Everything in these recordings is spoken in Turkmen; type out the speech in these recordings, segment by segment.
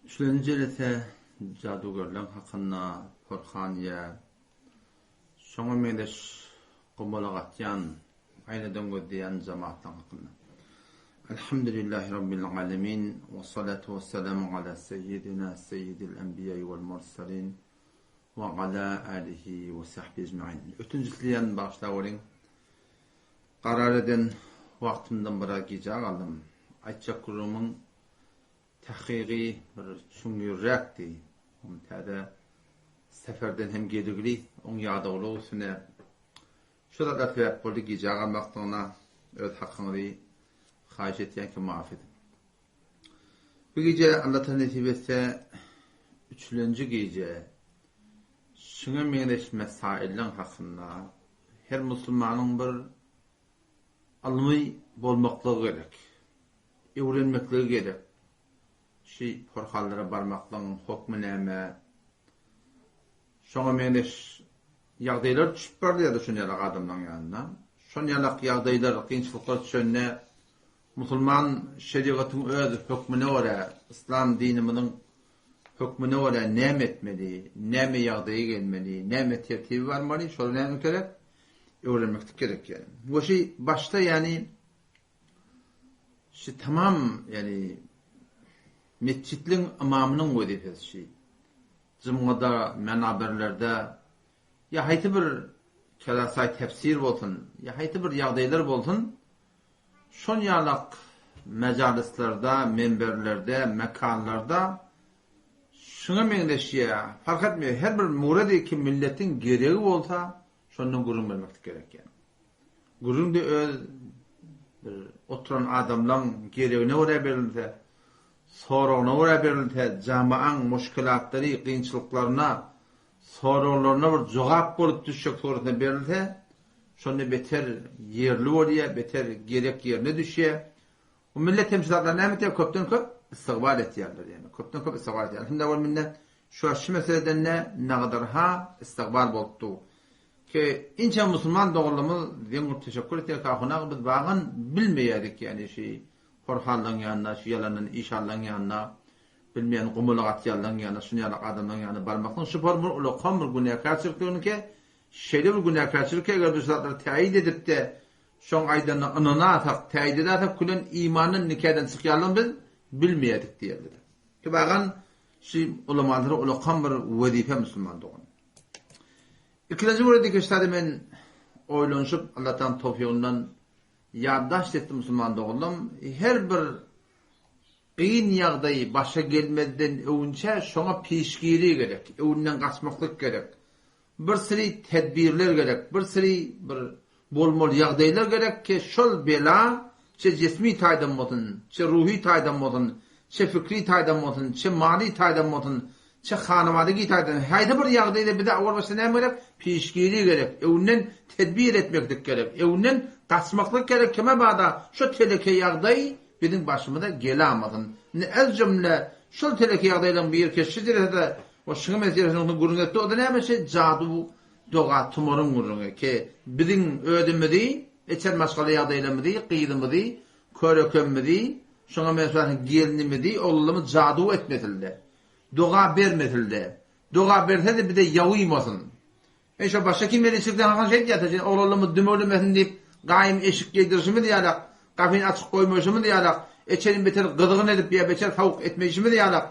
Üçlenji jelese jadugerleň hakynda porhan ýa şoňa meňzeş gomalak atýan, aýnadan gözleýän jemaatlaň hakynda. Elhamdülillahi Rabbil alemin, we salatu we selamu ala seyyidina seyyidil enbiýai wal mursalin we ala alihi we sahbihi ecmain. Ötünç isleýän bagyşlaweriň. Karar eden wagtymdan biraz gijä galdym. Aýtjak gürrüňimiň Takygy bir çuňňurräkdi. Oň täze seferden hem geligli, oň ýadawlygy üstüne şu zatlar sebäp boldy gijä galmaklygyna öz hakyňyzy haýyş etýän ki maaf ediň. Bu gije Allatala nesip etse üçlenji gije şuňa meňzeş mesailleň hakynda her musulmanyň bir ylmy bolmaklygy gerek. Öwrenmekligi gerek. Şi porhallara barmaklygyň hokmy näme? Şoňa meňzeş ýagdaýlar düşüp barýardy şon ýalak adamlaň ýanyna. Şon ýalak ýagdaýlar, kynçylyklar düşende musulman şerigatyň öz hökmüne görä, yslam dinimiziň hökmüne görä näme etmeli, näme ýagdaýa gelmeli, näme tertibi barmaly, şolar näme gerek? Öwrenmeklik gerek ýaly. We şi başda ýany Şi tamam ýani metjitliň ymamynyň wezipesi şi. Jymgada, menaberlerde ýa haýsy bir kelasaý tefsir bolsun, ýa haýsy bir ýagdaýlar bolsun, şon ýalak mejalislarda, menberlerde, mekanlarda şuňa meňzeş ýa fark etmeýär, her bir murady ki milletiň geregi bolsa, şondan gürrüň bermeklik gerek ýa. Gürrüň-de öz bir oturan adamlaň geregine görä berilse, soragyna görä berilse, jamaň muşkilatlary, kynçylyklaryna, soraglaryna bir jogap bolup düşjek suratynda berilse, şonda beter ýerli bolýar, beter gerek ýerine düşýär. Bu millet hem şu zatlary näme etýär? Köpden köp istigbal etýärler, ýagny köpden köp istigbal etýär. Elhamdülillah ol millet şu şu meseleden-de nagadar-ha istigbal bolupdy. Ki inçe musulman doganlarymyz zeň urup teşekkür etýär Kahun aga biz bagan bilmeýädik ýani şi porhanlaň ýanyna şi ýalandan işanlaň ýanyna bilmeýän gumulak atýanlaň ýanyna şun ýalak adamlaň ýanyna barmaklyň şu bir ulakam bir günäkärçilikdigini şeýle bir günäkärçilik eger biz şu zatlary täýit edipde şoň aýdanyna ynanasak täýit edäsek külen imandan nikadan çykýanlygyny biz bilmeýädik diýerler. Ki bagan şi ulamalara ulakam bir wezipe musulman dogan. Ikilenji bir dikeşlerde men oýlanyşyp Allataň towfygyndan ýaddaşt etdim musulman doganlarym her bir gyn ýagdaý başa gelmezden öwünçä şoňa pişgiri gerek öwünden gaçmaklyk gerek bir siri tedbirler gerek bir siri bir bolmaly ýagdaýlar gerek ki şol bela çe jesmi taýdan bolsun, çe ruhy taýdan bolsun, çe fikri taýdan bolsun, çe mali taýdan bolsun, çe hanawadagi taýdan haýsy bir ýagdaýda bize owal başda näme gerek? Pişgiri gerek, öňünden tedbir etmeklik gerek, öňünden gaçmaklyk gerek kime bada şo teleke ýagdaý biziň başymyza gelamasyn. Indi ez jümle şol teleke ýagdaýlaryň biri ki şu derejede we şuňa meňzeş derejesinde gürrüň etdi o-da näme şe jadu doga tumaryň gürrüňi ki biziň özümizi Içer maşgala ýagdaýlarymyzy, gyzymyzy, körekemimizi, şoňa meňzeş gelnimizi, oglumyzy jadu etmesilde. Doga bermesilde. Doga berse-de bize ýawymasyn. Eý şo başga kim eliçilikden hakan şeýt ýa-da sen oglanlarymyz dümewlemesin diýip gaýym eşik geýdirişimiz ýalak, gapyny açyk goýmaýşymyz ýalak, eçerin beter gyzgyn edip ýa beter sowuk etmeýşimiz ýalak.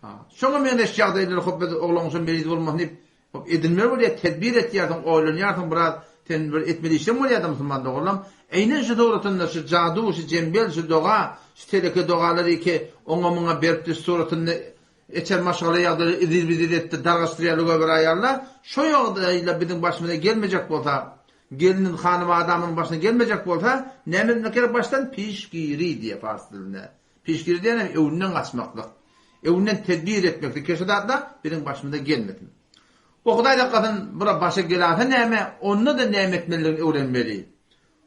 Ha, şoňa meňzeş ýagdaýlar hop biz oglan şo meriz bolmasyn diýip Hop edinmeli bolýar, tedbir etýärsiň, oýlanýarsyň biraz, sen bir etmeli işleň bolýar-da musulman doganlam. Eýnen şu suratynda şu jadu, şu jembel, şu doga, şu teleke dogalary ki oňa-muňa beripdi şu suratynda eçer maşgala ýagdaýlary izir-bizir etdi, dargaşdyrýarlar göbür aýallar. Şo ýagdaýlar biziň başymyza gelmejek bolsa, gelnin hanym adamynyň başyna gelmejek bolsa, näme etmek gerek başdan? Pişgiri diýýär pars dilinde. Pişgiri diýen hem öwünden gaçmaklyk. Öwünden tedbir etmeklik. Keşe zatlar biziň başymyza gelmesin. O Hudaý saklasyn, bura başa gelase näme, onda-da näme etmelidigini öwrenmeli.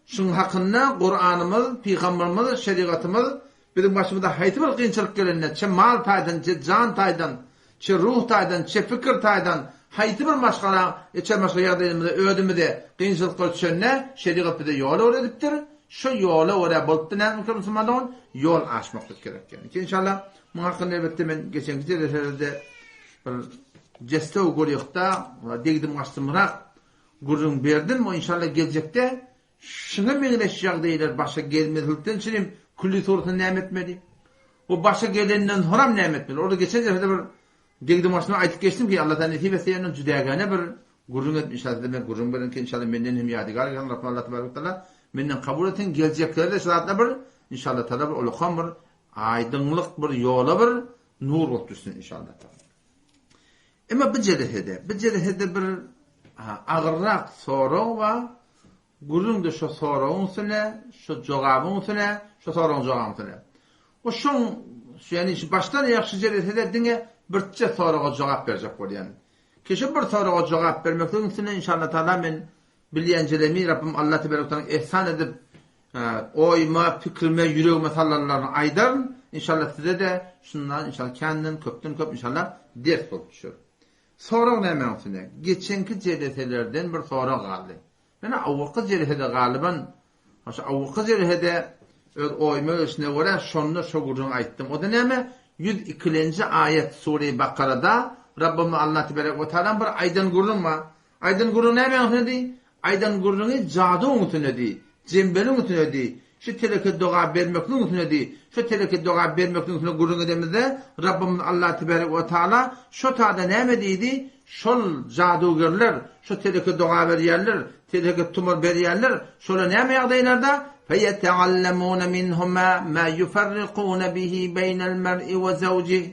Şuň hakynda Kuranymyz, Pygamberimiz, şerigatymyz biziň başymyza haýsy bir kynçylyk gelende, çe mal taýdan, çe jan taýdan, çe ruh taýdan, çe pikir taýdan, haýsy bir maşgala, içer maşgala ýagdaýymyza, özümize kynçylyklar düşende, şerigat bize ýol öwredipdir. Şo ýola görä bolupdy näme musulman dogan, ýol aşmaklyk gerek ýaly. Inşallah. Muň hakynda elbetde men geçenki jeleselerde bir jestew gurýakda degdim-gaçdymrak gürrüň berdim. O inşallah geljekde şuňa meňzeş ýagdaýlar başa gelmezlikden üçin külli suratynda näme etmeli? Bu başa gelenden soňram näme etmeli? Orada geçen jelsede bir degdim-gaçdym aýdyp geçdim ki, Allah Taala nesip etse ýöne jüdägäne bir gürrüň edip inşallah size men gürrüň berin ki inşallah menden hem ýadygär galsyn Rabbim Allah tebarek taala menden kabul etsin geljeklerde şu zatlar bir inşallah taala bir ulakan bir aýdyňlyk bir ýola bir nur bolup düşsün inşallah taala. Emma bu jelesede, bu jelesede bir agyrrak sorag bar. Gürrüň-de şo soragyň üstüne, şo jogabyň üstüne, şo soragyň jogabyň üstüne. O şoň, ýagny şu başdan aýak şu jelesede diňe birje soraga jogap berjek bolýan. Ki şu bir soraga jogap bermekligiň üstüne inşallah taala men bilýänjelemi Rabbim Allah tebarek taala ehsan edip oýuma, pikrime, ýüregime sallanlaryny aýdaryn. Inşallah size-de şundan inşallah känden, köpden köp inşallah ders bolup düşer. Sorag nämäň üstüne? Geçenki jeleselerden bir sorag galdy. Ýöne awalky jelesede galyban, şu awalky jelesede öz oýuma gelşine görä şonda şo gürrüňi aýtdym. O-da näme? Ýüz ikilenji aýat Sure-i Bakarada Rabbymyz Allah teberek we Tealanyň bir aýdan gürrüňi bar. Aýdan gürrüňi nämäň üstünedi? Aýdan gürrüňi jaduwyň üstünedi, jembeliň üstünedi, şu teleke doga bermekligiň üstünedi. Şu teleke doga bermekligiň üstüne gürrüň edemizde Rabbymyz Allah teberek we Teala şo tada näme diýdi? Şol jadugerler, şo teleke doga berýänler, teleke tumar berýänler, şolar näme ýagdaýlarda? Feýeteallemune minhuma ma ýuferrikune bihi beýnel mer'i we zewjih.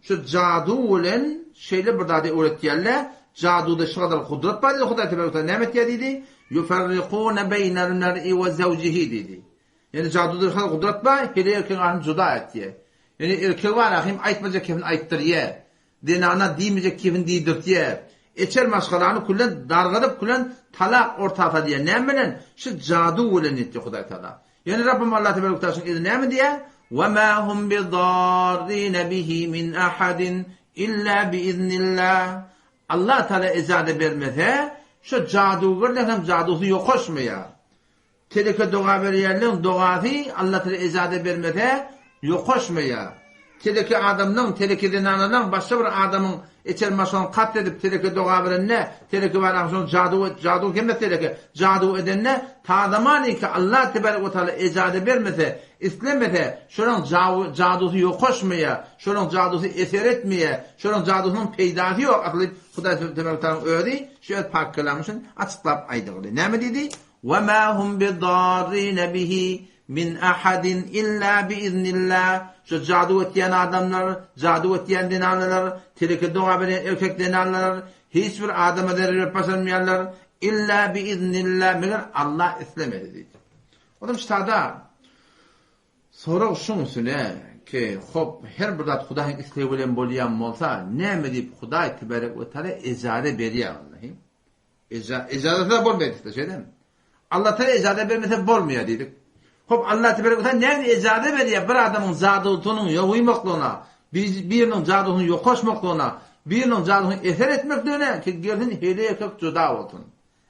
Şu jadu bilen şeýle bir zady öwretýärler, jaduda şu gadar gudrat bar diýdi Hudaý tebarek we teala näme etýär diýdi? Ýuferrikune beýnel mer'i we zewjihi diýdi. Ýöne jaduda şu gadar gudrat bar, heleý erkegiň arasyny juda etýär. Ýöne erkegi bar ahim aýtmajak kepini aýtdyrýar. Zenana diýmejek kepini diýdirtýär. Eçer maşgalany külen dargadyp külen talak orta salýar. Näme bilen? Şu jadu bilen diýdi Hudaý Taala. Ýöne Rabbym Allah tebarek we teala şuň yzy näme diýýär? Ve ma hum bidarrine bihi min ahadin illa biiznillah. Allah Taala ejazet bermese, şu jadugerleň hem jadusy ýokaşmaýar. Teleke doga berýänleň dogasy Allatala ejaza bermese ýokaşmaýar. Teleke adamlaň, teleke zenanalaň başga bir adamyň içer maşgalyny kast edip teleke doga berende, teleke bar agşam jadu jadu hemme teleke jadu edende ta zamaniki Allah tebarek we taala ejaza bermese, islemese şolaň jadusy ýokaşmaýar, şolaň jadusy eser etmeýär, şolaň jadusynyň peýdasy ýok asyl Hudaý tebarek we taalaň özi şu öz pak kelamy üçin açyklap aýdygly. Näme diýdi? Ve ma hum bidarrine bihi min ahadin illa biiznillah. Şu jadu etýän adamlar, jadu etýän zenanlar, teleke doga berýän erkek zenanlar hiç bir adama zerer berip başarmaýarlar illa biiznillah, meger Allah islemese diýdi. Olam ştada sorag şuň üstüne ki, hop, her bir zat Hudaýyň islegi bilen bolýan bolsa, näme diýip Hudaý tebarek we taala ejaze berýär wallahi. Ejazasy bolmaýar diýdik, şeýdemi? Allah Teala ejaza bermese bolmaýar diýdik. Hop, Allah tebarek we taala näme ejaza berýär bir adamyň jadusynyň ýoguýmaklygyna, biriniň jadusyny ýokaşmaklygyna, biriniň jadusyny eser etmekligine ki gelsin heleý erkek juda bolsun.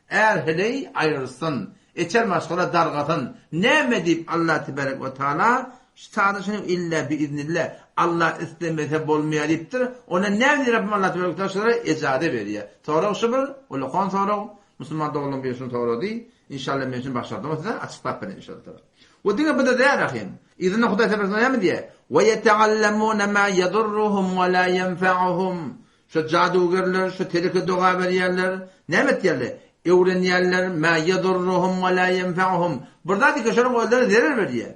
Är heleý aýrylsyn, eçer maşgala dargasyn. Näme diýip Allah tebarek we taala Şytany şuny illa biiznillah, Allah islemese bolmaýar diýipdir. Onda näme diýip Rabbim Allah tebarek we taala şulara ejaze berýär? Sorag şu bir, ullakan sorag. Musulman doganlarym biri şuny sorady. Inşallah men şuny başardym size açyklap bereýin inşallah taala. We diňe bu-da däl ahim. Yzynda Hudaý tebarek we taala näme diýýär? Ve yeteallemune ma yedurruhum ve la yenfa'uhum. Şu jadugerler, şu teleke doga berýärler. Näme etýärler? Öwrenýärler, mä ýedurruhum we la ýenfe'uhum. Bir zat eke şonuň özlerine zerer berýär.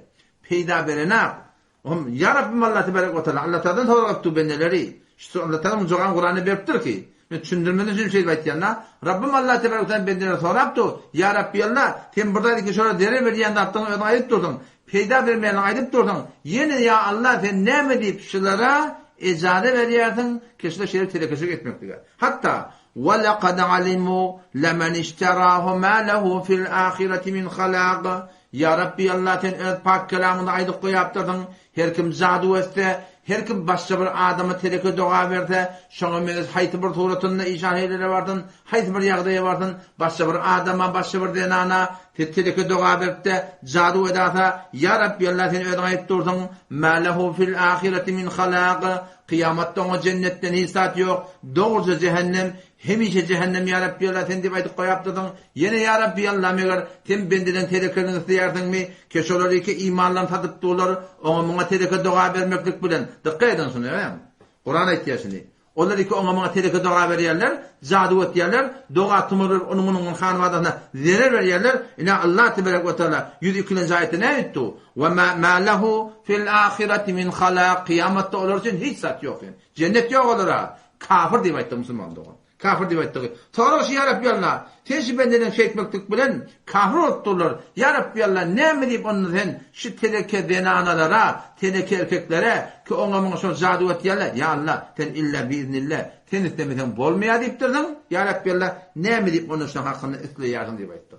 Peýda berenak. Hum, ýa Rabbim Allah tebarek we teala, Allah Tealadan sorag etdi bendeleri. Şu Allah Teala muň jogabyny Kuranda beripdir ki, men düşündirmeden üçin şeýdip aýtýan-da. Rabbim Allah tebarek we teala bendeleri sorapdy, Ýa Rabbi Allah, sen bir zat eke şolara zerer berýän zatdygyny özüň aýdyp dursuň. Peýda bermeýänini aýdyp dursuň. Ýene ýa Allah sen näme diýip şulara ejaza berýärsiň ki şular şeýle telekeçilik etmeklige. Hatda, Ve lekad alimu lemen işterahu ma lehu fil ahireti min halak. Ýa Rabbi Allah sen öz pak kelamyňda aýdyp goýapdyrsyň, her kim jadu etse, her kim başga bir adama teleke doga berse, şoňa meňzeş haýsy bir suratynda işan heýlere barsyn, haýsy bir ýagdaýa barsyn, başga bir adama, başga bir zenana. Siz teleke doga beripde jadu edasa, Ýa Rabbi Allah sen özüň aýdyp dursuň, Ma lehu fil ahireti min halak, kyýamatda oňa jennetden hiç zat ýok, dogruja jähennem, hemişe jähennem Ýa Rabbi Allah sen diýip aýdyp goýapdyrsyň, ýene Ýa Rabbi Allah meger sen bendeden telekeligini isleýärsiňmi, ke şolar ýeke imanlaryny satyp durlar, oňa muňa teleke doga bermeklik bilen, dykgat ediň şuna, Kuran aýtýar şuny. Olar iki oňa-muňa teleke doga berýärler, jadu etýärler, doga tumar berip onuň-munuň hanybadasyna zerer berýärler. Ine Allah teberek we teala 102-nji aýatda näme aýtdy? Wa ma ma lehu fil ahireti min halak. Kyýamatda olar üçin hiç zat ýok. Jennet ýok olara. Kafir diýip aýtdy musulman dogan. Kafir diýip aýtdygy. Sorag şu ýa Rabbi Allah, sen şu bendeden şeýtmeklik bilen kafir bolup durlar. Ýa Rabbi Allah, näme diýip onda sen şu teleke zenanalara, teleke erkeklere, ki oňa muňa şol jadu etýärler, ýa Allah, sen illa biiznillah, sen islemeseň bolmaýar diýipdirsiň, ýa Rabbi Allah, näme diýip onda şoň hakynda isleýärsiň diýip aýtdyr.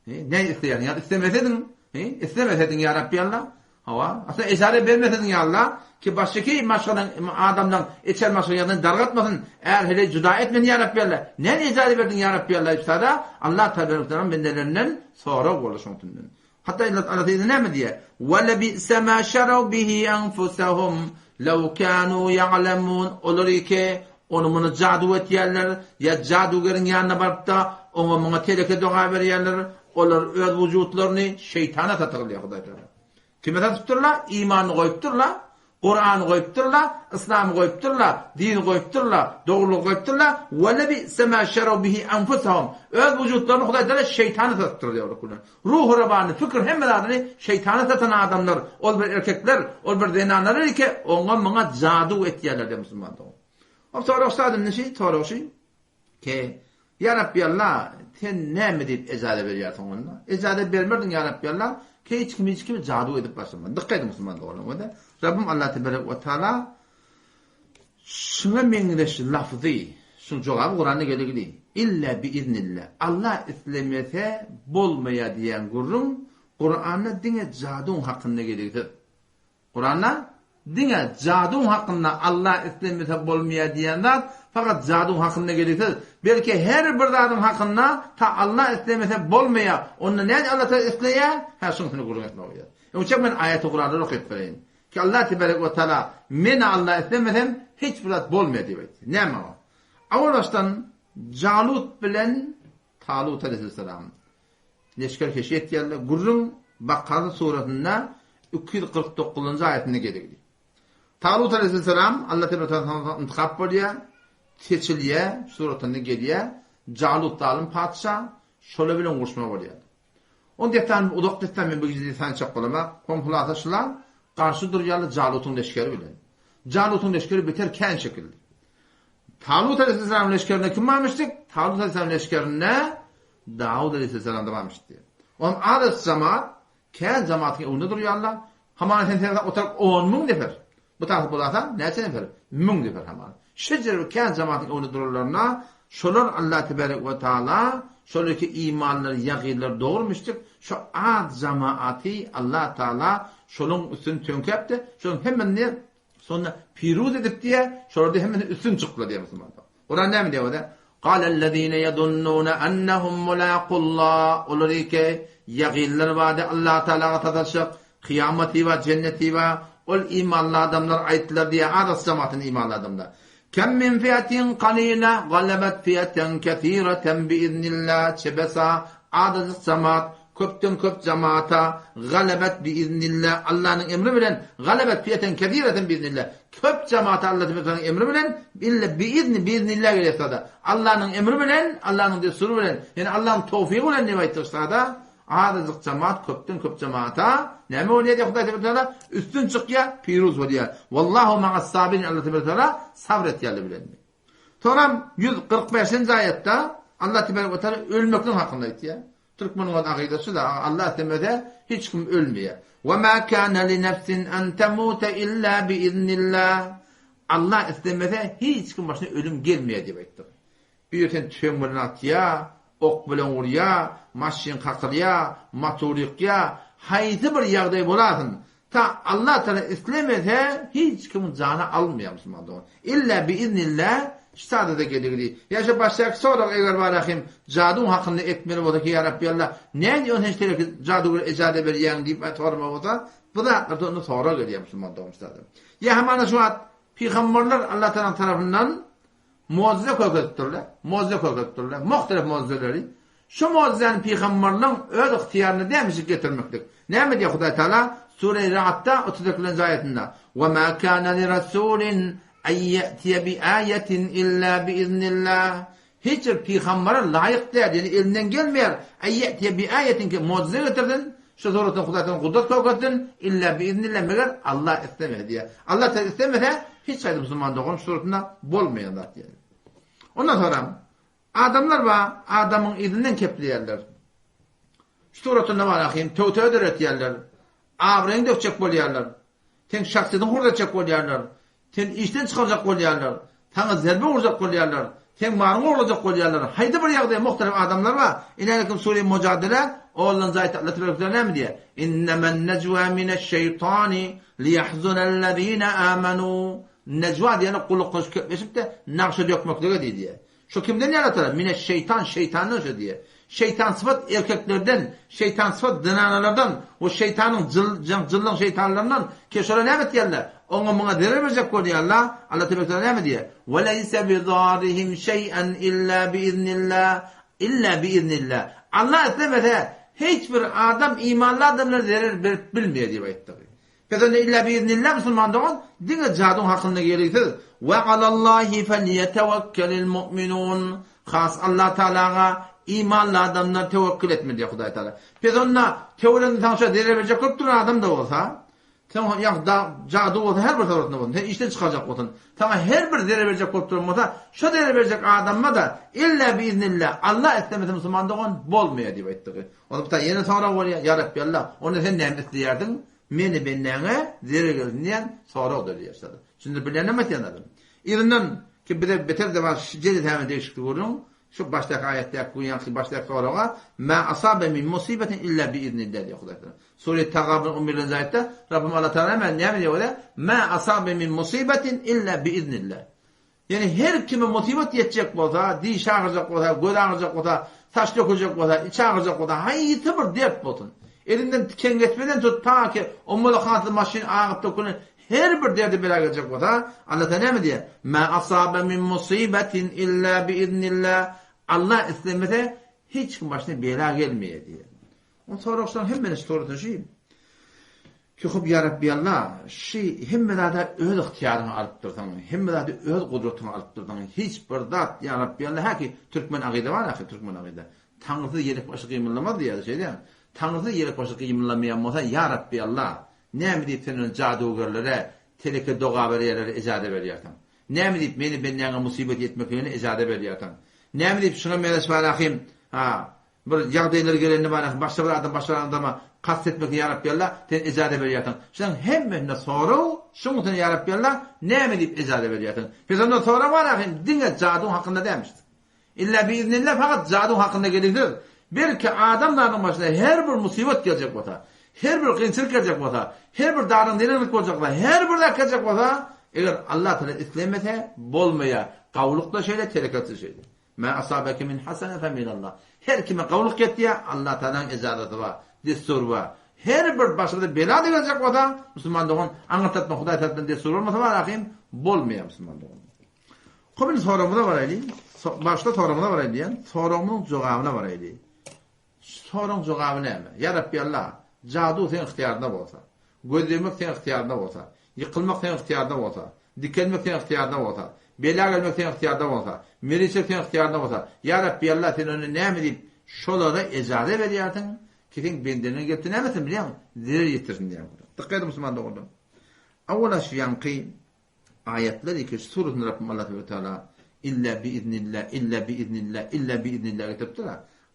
He, ne isleýärsiň? Ýa islemesediň, he, islemesediň ýa Rabbi Allah. Hawa, asla eşare bermesediň ýa Allah, ki başyky maşgalaň adamlaň içer maşgala ýagdaýyny dargatmasyn, är heleý juda etmesin ýa Rabbi Allah. Ne ejaze berdiň ýa Rabbi Allah diýip sada Allah tabaraka bendelerinden sorag boldy şoň üstünden. Hatda Allah Taala seýdi näme diýýär? Wa la bi'sa ma şaraw bihi anfusahum law kanu ya'lamun. Olar iki Ony muny jadu etýärler, ýa jadugeriň ýanyna baryp-da, oňa-muňa teleke doga berýärler, olar öz wujutlaryny şeýtana satyrylýar Hudaý Tagala. Kime satypdyrlar? Imanyny goýupdyrlar, Kurany goýupdyrlar, Yslamy goýupdyrlar, dini goýupdyrlar, dogrulygy goýupdyrlar, Welebi'se ma şeraw bihi enfusahum. Öz wujutlaryny Hudaý Tagala şeýtana satypdyr diýýär olar. Ruhy rabany, fikir hemme zadyny şeýtana satan adamlar, ol bir erkekler, ol bir zenanlar eke, oňa-muňa jadu etýärler diýýär musulman dogan. Hop sorag şady indi şi, sorag şi. Ke, Ýa Rabbi Allah, sen näme diýip ejaza berýärsiň onda? Ejaza bermerdiň Ýa Rabbi Allah, ke hiç kim hiç kimi jadu edip başlamaz. Dykgat ediň musulman doganlar onda. Rabbim Allah teberek we taala Şuňa meňzeş lafzy, şuň jogaby Kuranda geligili. Illa biiznillah. Allah islemese bolmaýar diýen gürrüň Kuranda diňe jaduň hakynda geligsiz. Kuranda diňe jaduň hakynda Allah islemese bolmaýar diýen zat fakat jaduň hakynda geligsiz. Belki her bir zadyň hakynda ta Allah islemese bolmaýar. Onda nädip Allah Taala isleýär? Hä şuňusyny gürrüň etmek bolýar. Öňçe men aýaty Kuranda okyp bereýin. Ki Allah teberek we taala men Allah islemesem hiç bir zat bolmaýar diýip aýtdy. Näme o? Awal başdan Jalut bilen Talut aleyhisselam leşger keşi etýärler. Gürrüň Bakara suresinde 249-njy aýatynda geligdi. Talut aleyhisselam Allah teberek we taala intikap bolýar, seçilýär, suratynda gelýär. Jalut zalym patyşa şolar bilen uruşmaly bolýar. On dessan uzak dessan men bu gije dessan çap bolamak. Hom hulasa şula garşy durýarlar Jalutyň leşgeri bilen. Jalutyň leşgeri beter kän şekildi. Talut aleyhisselam leşgerinde kim barmyşdyk? Talut aleyhisselam leşgerinde Dawud aleyhisselam da barmyşdy. On az jamaat kän jamatyň öňünde durýarlar. Hamana sen serede oturyp 10 müň nefer. Bu taýy bolasa näçe nefer? Müň nefer hamana. Şejer kän jamatyň öňünde duranlaryna şolar Allah tebarek we taala şol iki imanlar ýagyrlar dogrumyşdyk. Şu az jamaaty Allah taala şoluň üstüni töňkäpdi. Şonuň hemmesini Sonda piruz edip diýe, şolarda hemmesi üstün çykdylar diýe musulmanlar. Kuran näme diýýär onda? Galellezine yadunnuna annahum mulaqullah. Olar eke ýagynlar bardy Allah Taalaga sataşyk, kyýamaty bar, jenneti bar. Ol imanly adamlar aýtdylar diýe, azas jamatyny imanly adamlar. Kem min fiatin qalila galabat fiatan kesireten biiznillah. Çebesa azajyk jamaat Köpden köp jamaata galabat biiznillah Allanyň emri bilen galabat fiýeten kesireten biiznillah köp jamaata Alla tebarakalanyň emri bilen illa biizni biiznillah gelýär sada Allanyň emri bilen Allanyň dessury bilen ýani Allanyň towfygy bilen diýip aýtdyk sada azajyk jamaat köpden köp jamaata näme bolýar diýip Hudaý tebarakallah üstün çykýar piruz bolýar Wallahu ma'as sabirin Alla tebarakallah sabr etýärler bilen. Soňam 145-nji aýatda Allah tebarek we taala ölmekligiň hakynda aýtýar. Türkmeniň öz akydasy-da, Allah islemese hiç kim ölmeýär. Wa ma kana li nefsin an tamuta illa bi iznillah. Allah islemese hiç kim başyna ölüm gelmeýär diýip aýtdy. Bir sen tüfeň bilen atýar, ok bilen urýar, maşyn kakylýar, motor ýykýar, haýsy bir ýagdaý bolasyn, Ta Allah Taala islemese hiç kimiň jany alynmaýar musulman dogan. Illa bi iznillah. Şu sada-da geligli. Ýa şu başdaky sorag eger bar ahim jaduň hakynda etmeli bolsa ki ýa Rabbi Allah näme diýip sen şeýle jadugere ejaza berýäň diýip sorama bolsa bu zatlarda onda sorag gelýär musulman dogan sada. Ýa hamana şu wagt pygamberler Allah Taala tarapyndan Možyza kökezipdirler. Možyza kökezipdirler. Muhtelif možyzalary. Şu možyzany pygamberligiň öz ygtyýarynda dälmişik getirmeklik. Näme diýýär Hudaý Taala Sure-i Ra'dda 32-nji aýatynda, Wa ma kana li rasulin en ýe'tiye bi aýetin illa bi iznillah. Hiç bir pygambere laýyk däl, ýagny elinden gelmeýär, en ýe'tiye bi aýetin ki možyza getirsin, şu suratdan Hudaý Taala gudrat kökezsin, illa bi iznillah meger Allah islemese diýýär. Allah Taala islemese hiç haýsy musulman dogan şu suratynda bolmaýan zat diýýär. Ondan soňra adamlar bar, adamyň yzyndan kepleýärler. Şu suratynda bar ahim töwtöe döretýärler. Abraýyňy dökjek bolýarlar. Seň şahsyýetiňi hor etjek bolýarlar. Seni işden çykarjak bolýarlar. Saňa zerbe urjak bolýarlar. Seň malyňy ogurlajak bolýarlar. Haýsy bir ýagdaý muhtelif adamlar bar. Inälekim sure Mujadele onlanjy aýatda Allah tebarek we näme diýýär? Innemen nejwa mineş-şeýtani liýahzunellezine amanu. Nejwa diýeni gulak goşup gepleşip-de nagşa dökmeklige diýilýär. Şu kimden ýaratylan? Mineş-şeýtan, şeýtandan şu diýýär. Şeýtan sypat erkeklerden, şeýtan sypat zenanalardan we şeýtanyň jyl, jynlyň şeýtanlaryndan ki şolar näme etýärler? Oňa muňa zerer berjek bolýarlar. Allah tebarek teala näme diýýär? Ve leýse bizarihim şeý'en illa biiznillah. Illa biiznillah. Allah islemese hiç bir adam imanly adamlara zerer berip bilmeýär diýip aýtdy. Pes onda illa biiznillah musulman dogan diňe jadyň hakynda geliksiz we alallahi felyetewekkelil mu'minun has Allah Tagalaga imanly adamlar tewekkül etmeli diýýär Hudaý Tagala. Pes onda töwereginde saňa şo zerer berjek bolup duran adam da bolsa, sen ýa jady bolsa her bir suratynda bolsun, seni işden çykarjak bolsun, saňa her bir zerer berjek bolup duran bolsa, şo zerer berjek adama da illa biiznillah Allah islemese musulman dogan bolmaýar diýip aýtdygy. Onda bu ýene sorag bolýar, Ýa Rabbi Allah, onda sen näme isleýärdiň? Meni bendäňe zerer gelsin diýen sorag döreýär şurada. Şunda bilenem aýtýan adam. Yzyndan ki bize beter de bar şu jedi degişikli gürrüň, şu başdaky aýatdaky bu ýaňky başdaky soraga ma asabe min musibetin illa bi iznillah diýýär Hudaý Taala. Sure Tagabun 11-nji aýatda Rabbim Allah Taala näme näme diýýär? Ma asabe min musibetin illa bi iznillah. Ýöne her kime musybat ýetjek bolsa, diş agyrjak bolsa, göz agyrjak bolsa, saç döküljek bolsa, iç agyrjak bolsa, haýsy bir dert bolsun, elinden tiken geçmeden tut, ta ki ommaly hasly maşyn agyp dökülen her bir derde bela geljek bolsa, Allah Taala näme diýýär? Ma asabe min musibetin illa biiznillah. Allah islemese hiç kim başyna bela gelmeýär diýýär. Ony soragçylaryň hemmesi sorasyn şi. Ki hop ýa Rabbi Alla, şi hemme zada öz ygtyýaryňa alyp dursaň, hemme zady öz gudratyňa alyp dursaň, hiç bir zat ýa Rabbi Alla häki türkmen agyda bar ahy türkmen agyda. Taňrysyz ýelek başy gymyllamaz diýýär şeýdä. Taňrysyz ýelek başy gymyllamaýan bolsa ýa Rabbi Alla, näme diýip sen ony jadugärlere, teleke doga berýärlere ejaza berýärsiň? Näme diýip meni bendäňe musybat ýetmekligine ejaza berýärsiň? Näme diýip şuňa meňzeş bar ahym, ha, Bir ýagdaýlar gelende bar, başga bir adam başga bir adama kast etmekde ýa Rabbi Alla, sen ejaza berýärsiň. Şularyň hemmesinde sorag, şuň üçin ýa Rabbi Alla, näme diýip ejaza berýärsiň? Pes onda sorag bar ahym, diňe jadyň hakynda dälmişdir. Illa biiznillah fakat jadyň hakynda geliksiz. Belki adam zadyň başyna her bir musybat geljek bolsa, her bir kynçylyk geljek bolsa, her bir daryň neneňlik boljak bolsa, her bir zat geljek bolsa, eger Allah Taala islemese bolmaýar. Gawluk-da şeýle, telekeçi-de şeýle. Mä asabeke min hasene fe minallah. Her kime gowluk ýetýär, Allah Tagalaň ejazaty bar, dessury bar. Her bir başyňyza bela-da geljek bolsa, musulman dogan, aňyrtatma Hudaý tarapyndan dessur bolmasa bar ahym, bolmaýar musulman dogan. Hop indi soragymyza baraýly. Başda soragymyza baraýly diýen, soragymyzyň jogabyna baraýly. Soragyň jogaby näme? Ýa Rabbi Allah, jadu seň ygtyýaryňda bolsa, göz degmek seň ygtyýaryňda bolsa, ýykylmak seň ygtyýaryňda bolsa, dikelmek seň ygtyýaryňda bolsa, bela gelmek seň ygtyýaryňda bolsa, meriçlik seň ygtyýaryňda bolsa, Ýa Rabbi Allah sen onda näme diýip şolara ejaza berýärsiň ki seň bendeleriňe gelip-de näme etsin bilýäňmi? Zerer ýetirsin diýýär. Dykgat ediň musulman doganlar. Awala şu ýaňky Aýatlar iki suratynda Rabbim Allah Tebarek Teala illa biiznillah illa biiznillah illa biiznillah getiripdir.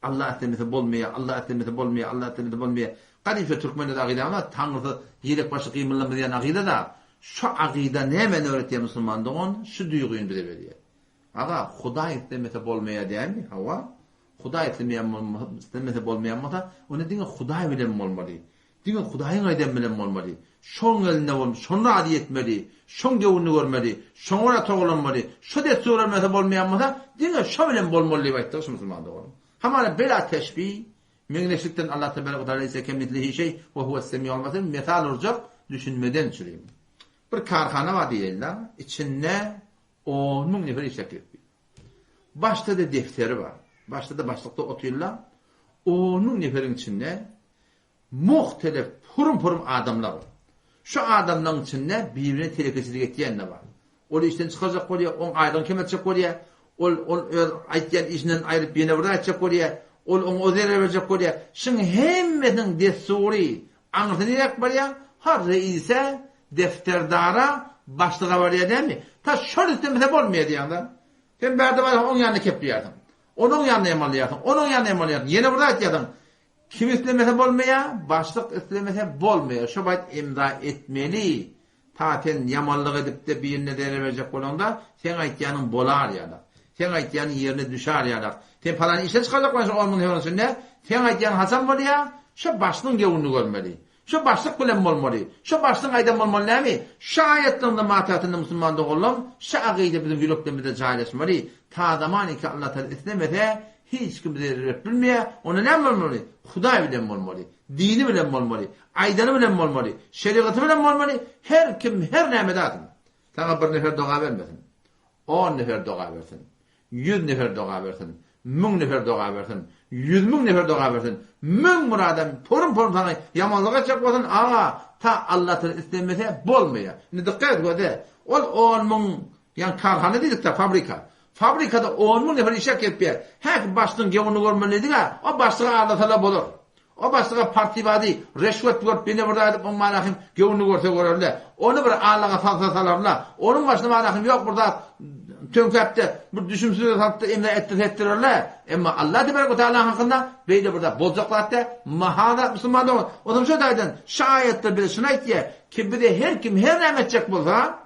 Allah islemese bolmaýar, Allah islemese bolmaýar, Allah islemese bolmaýar. Gadym şu türkmenlerde agyda bar, Taňrysy ýelek başy gymyldamaz diýen agyda da. Şu agyda nämäni öwretýär musulman dogan? Şu duýgyny bize berýär. Aga, Hudaý islemese bolmaýar dälmi? Hawa. Hudaý islemeýän islemese bolmaýan bolsa, onda diňe Hudaý bilen bolmaly. Diňe Hudaýyň aýdany bilen bolmaly. Şoň elinde bolmaly, şony razy etmeli, şoň göwnüni görmeli, şoňa görä togalanmaly, şo dessur bermese bolmaýan bolsa, diňe şo bilen bolmaly diýip aýtdyk şu musulman doganym. Hamana bela teşbih, meňzeşlikden Allah tebarek we taala leýse kemislihi şeý we huwes semiul basir mesal urjak düşünmeden çürim. Bir karhana bar diýeli-de, içinde 10 müň nefer işläp ýördi. Başda-da defteri bar. Başda-da başlykda otyrlar. 10 müň neferiň içinde Muhtelif purum-purum adamlar bar. Şu adamlaryň içinde bir-birine telekeçilik etýän-de bar. Ol işden çykarjak bolýar, oň aýlygyny kemeltjek bolýar. Ol ol öz aýtýan işinden aýryp ýene bir zat aýtjak bolýar. Ol oňa o zerer berjek bolýar. Şuň hemmesiniň dessury aňyrsy niräk barýar? Ha reise, defterdara, başlyga barýar dälmi? Ta şol islemese bolmaýar diýýäň-de. Sen bärde barýaň oň ýanyna kepleýärsiň. Onuň ýanyna hem alýarsyň, onuň ýanyna hem alýarsyň. Ýene bir zat aýtýarsyň. Kim islemese bolmaýa, başlyk islemese bolmaýa, şo baýt imza etmeli, ta sen ýamanlyk edipde birine zerer berjek bolaňda, seň aýtýanyň bolar ýalak, seň aýtýanyň ýerine düşar ýalak, sen palany işden çykarjak bolýaň şo on müň seberiň içinde, seň aýtýanyň haçan bolýa, şo başlygyň göwnüni görmeli, şo başlyk bilen bolmaly, şo başlygyň aýdan bolmaly näme, şo aýatlaryňda matatynda musulman doganlam, şo agyda biziň ýüreklerimizde jaýlaşmaly, ta zamaniki Allatagala islemese, Hiç kim zerer berip bilmeýär. Onda näme bolmaly? Hudaý bilen bolmaly. Dini bilen bolmaly. Aýdany bilen bolmaly. Şerigaty bilen bolmaly. Her kim her näme edäsin. Saňa bir nefer doga bermesin. On nefer doga bersin. Ýüz nefer doga bersin. Müň nefer doga bersin. Ýüz müň nefer doga bersin. Müň bir adam porum-porum saňa ýamanlyk etjek bolsun, aga, ta Allatagala islemese bolmaýar. Indi dykgat et göze. Ol on müň, ýagny karhana diýdik-de, fabrika. Fabrikada on müň nefer işläp gelipýär. Häki başlygyň gewini görmeli diýdik-ä, o başlygy aldasala bolar. O başlyga partibady, reşwet görüp ýene bir zat edip oň manahym gewini görse görerle. Ony bir allaga salsa salarla. Onuň başyna manahym ýok bir zat töňkäpde bir düşümsize salypda emle etdirse etdirerle. Emma Allah tebarek we taala hakynda beýle bir zat boljak zat däl. Mahaza musulman dogan. Onsoň şu taýdan şu aýatda bize şuny aýtýar ki bize her kim her näme etjek bolsa,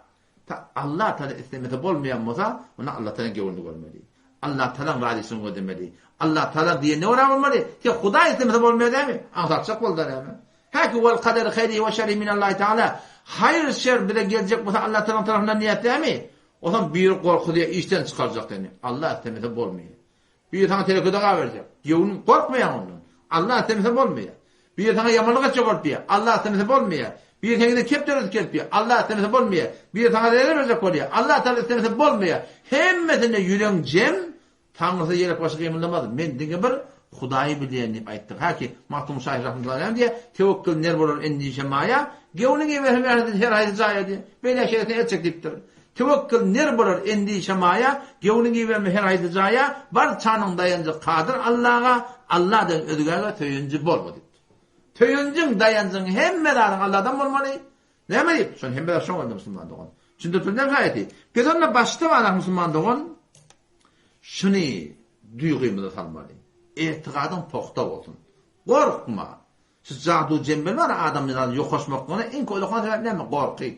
Ta Allah Taala islemese bolmaýan bolsa, onda Allah Taala göwnüni görmeli. Allah Taalaň razyçylygyny gözlemeli. Allah Taala diýenine görä bolmaly. Tek Hudaý islemese bolmaýar dämi? Aňsatjak boldy näme? Häki wal kaderi haýrihi we şerrihi minallahi taala. Haýyr şer bize geljek bolsa Allah Taalaň tarapyndan diýýär dämi? Onsoň biri gorkuzýar, işden çykarjak seni. Allah islemese bolmaýar. Biri saňa teleke doga berjek. Göwnüň gorkmaýaň ondan. Allah islemese bolmaýar. Biri saňa ýamanlyk etjek bolup diýýär. Allah islemese bolmaýar. Biri seňden kep döredip gelip diýýär. Allah islemese bolmaýar. Biri saňa zerer berjek bolýar. Allah Taala islemese bolmaýar. Hemmesinde ýüregiň jem, Taňrysy ýelek başy gymyldamaz. Men diňe bir Hudaýy bilýän diýip aýtdyk. Häki Magtymguly şahyr rahmetullahi aleýh diýýär, Tewekgül ner bolar endişe maýa, Göwnüň eberse mähridir her haýsy jaýa diýýär. Beýle şeýlesine el çek diýipdir. Töwekgel ner bolar endişe maýa, Göwnüň iberme her haýsy jaýa, Barçanyň daýanjy kadyr Allaga, Alladan özgäge söýenji bolma diýipdir. Söýenjiň, daýanjyň hemme zadyň Alladan bolmaly. Näme diýip? Şony hemme zat şoň elinde musulman dogan. Düşündirip bildim aýaty. Biz onda başda barak musulman dogan şuny duýgymyza salmaly. Etigadyň pugta bolsun. Gorkma. Şu jadu jembel bar adamyň ýokaşmaklygyna iň ullakan sebäp näme? Gorky.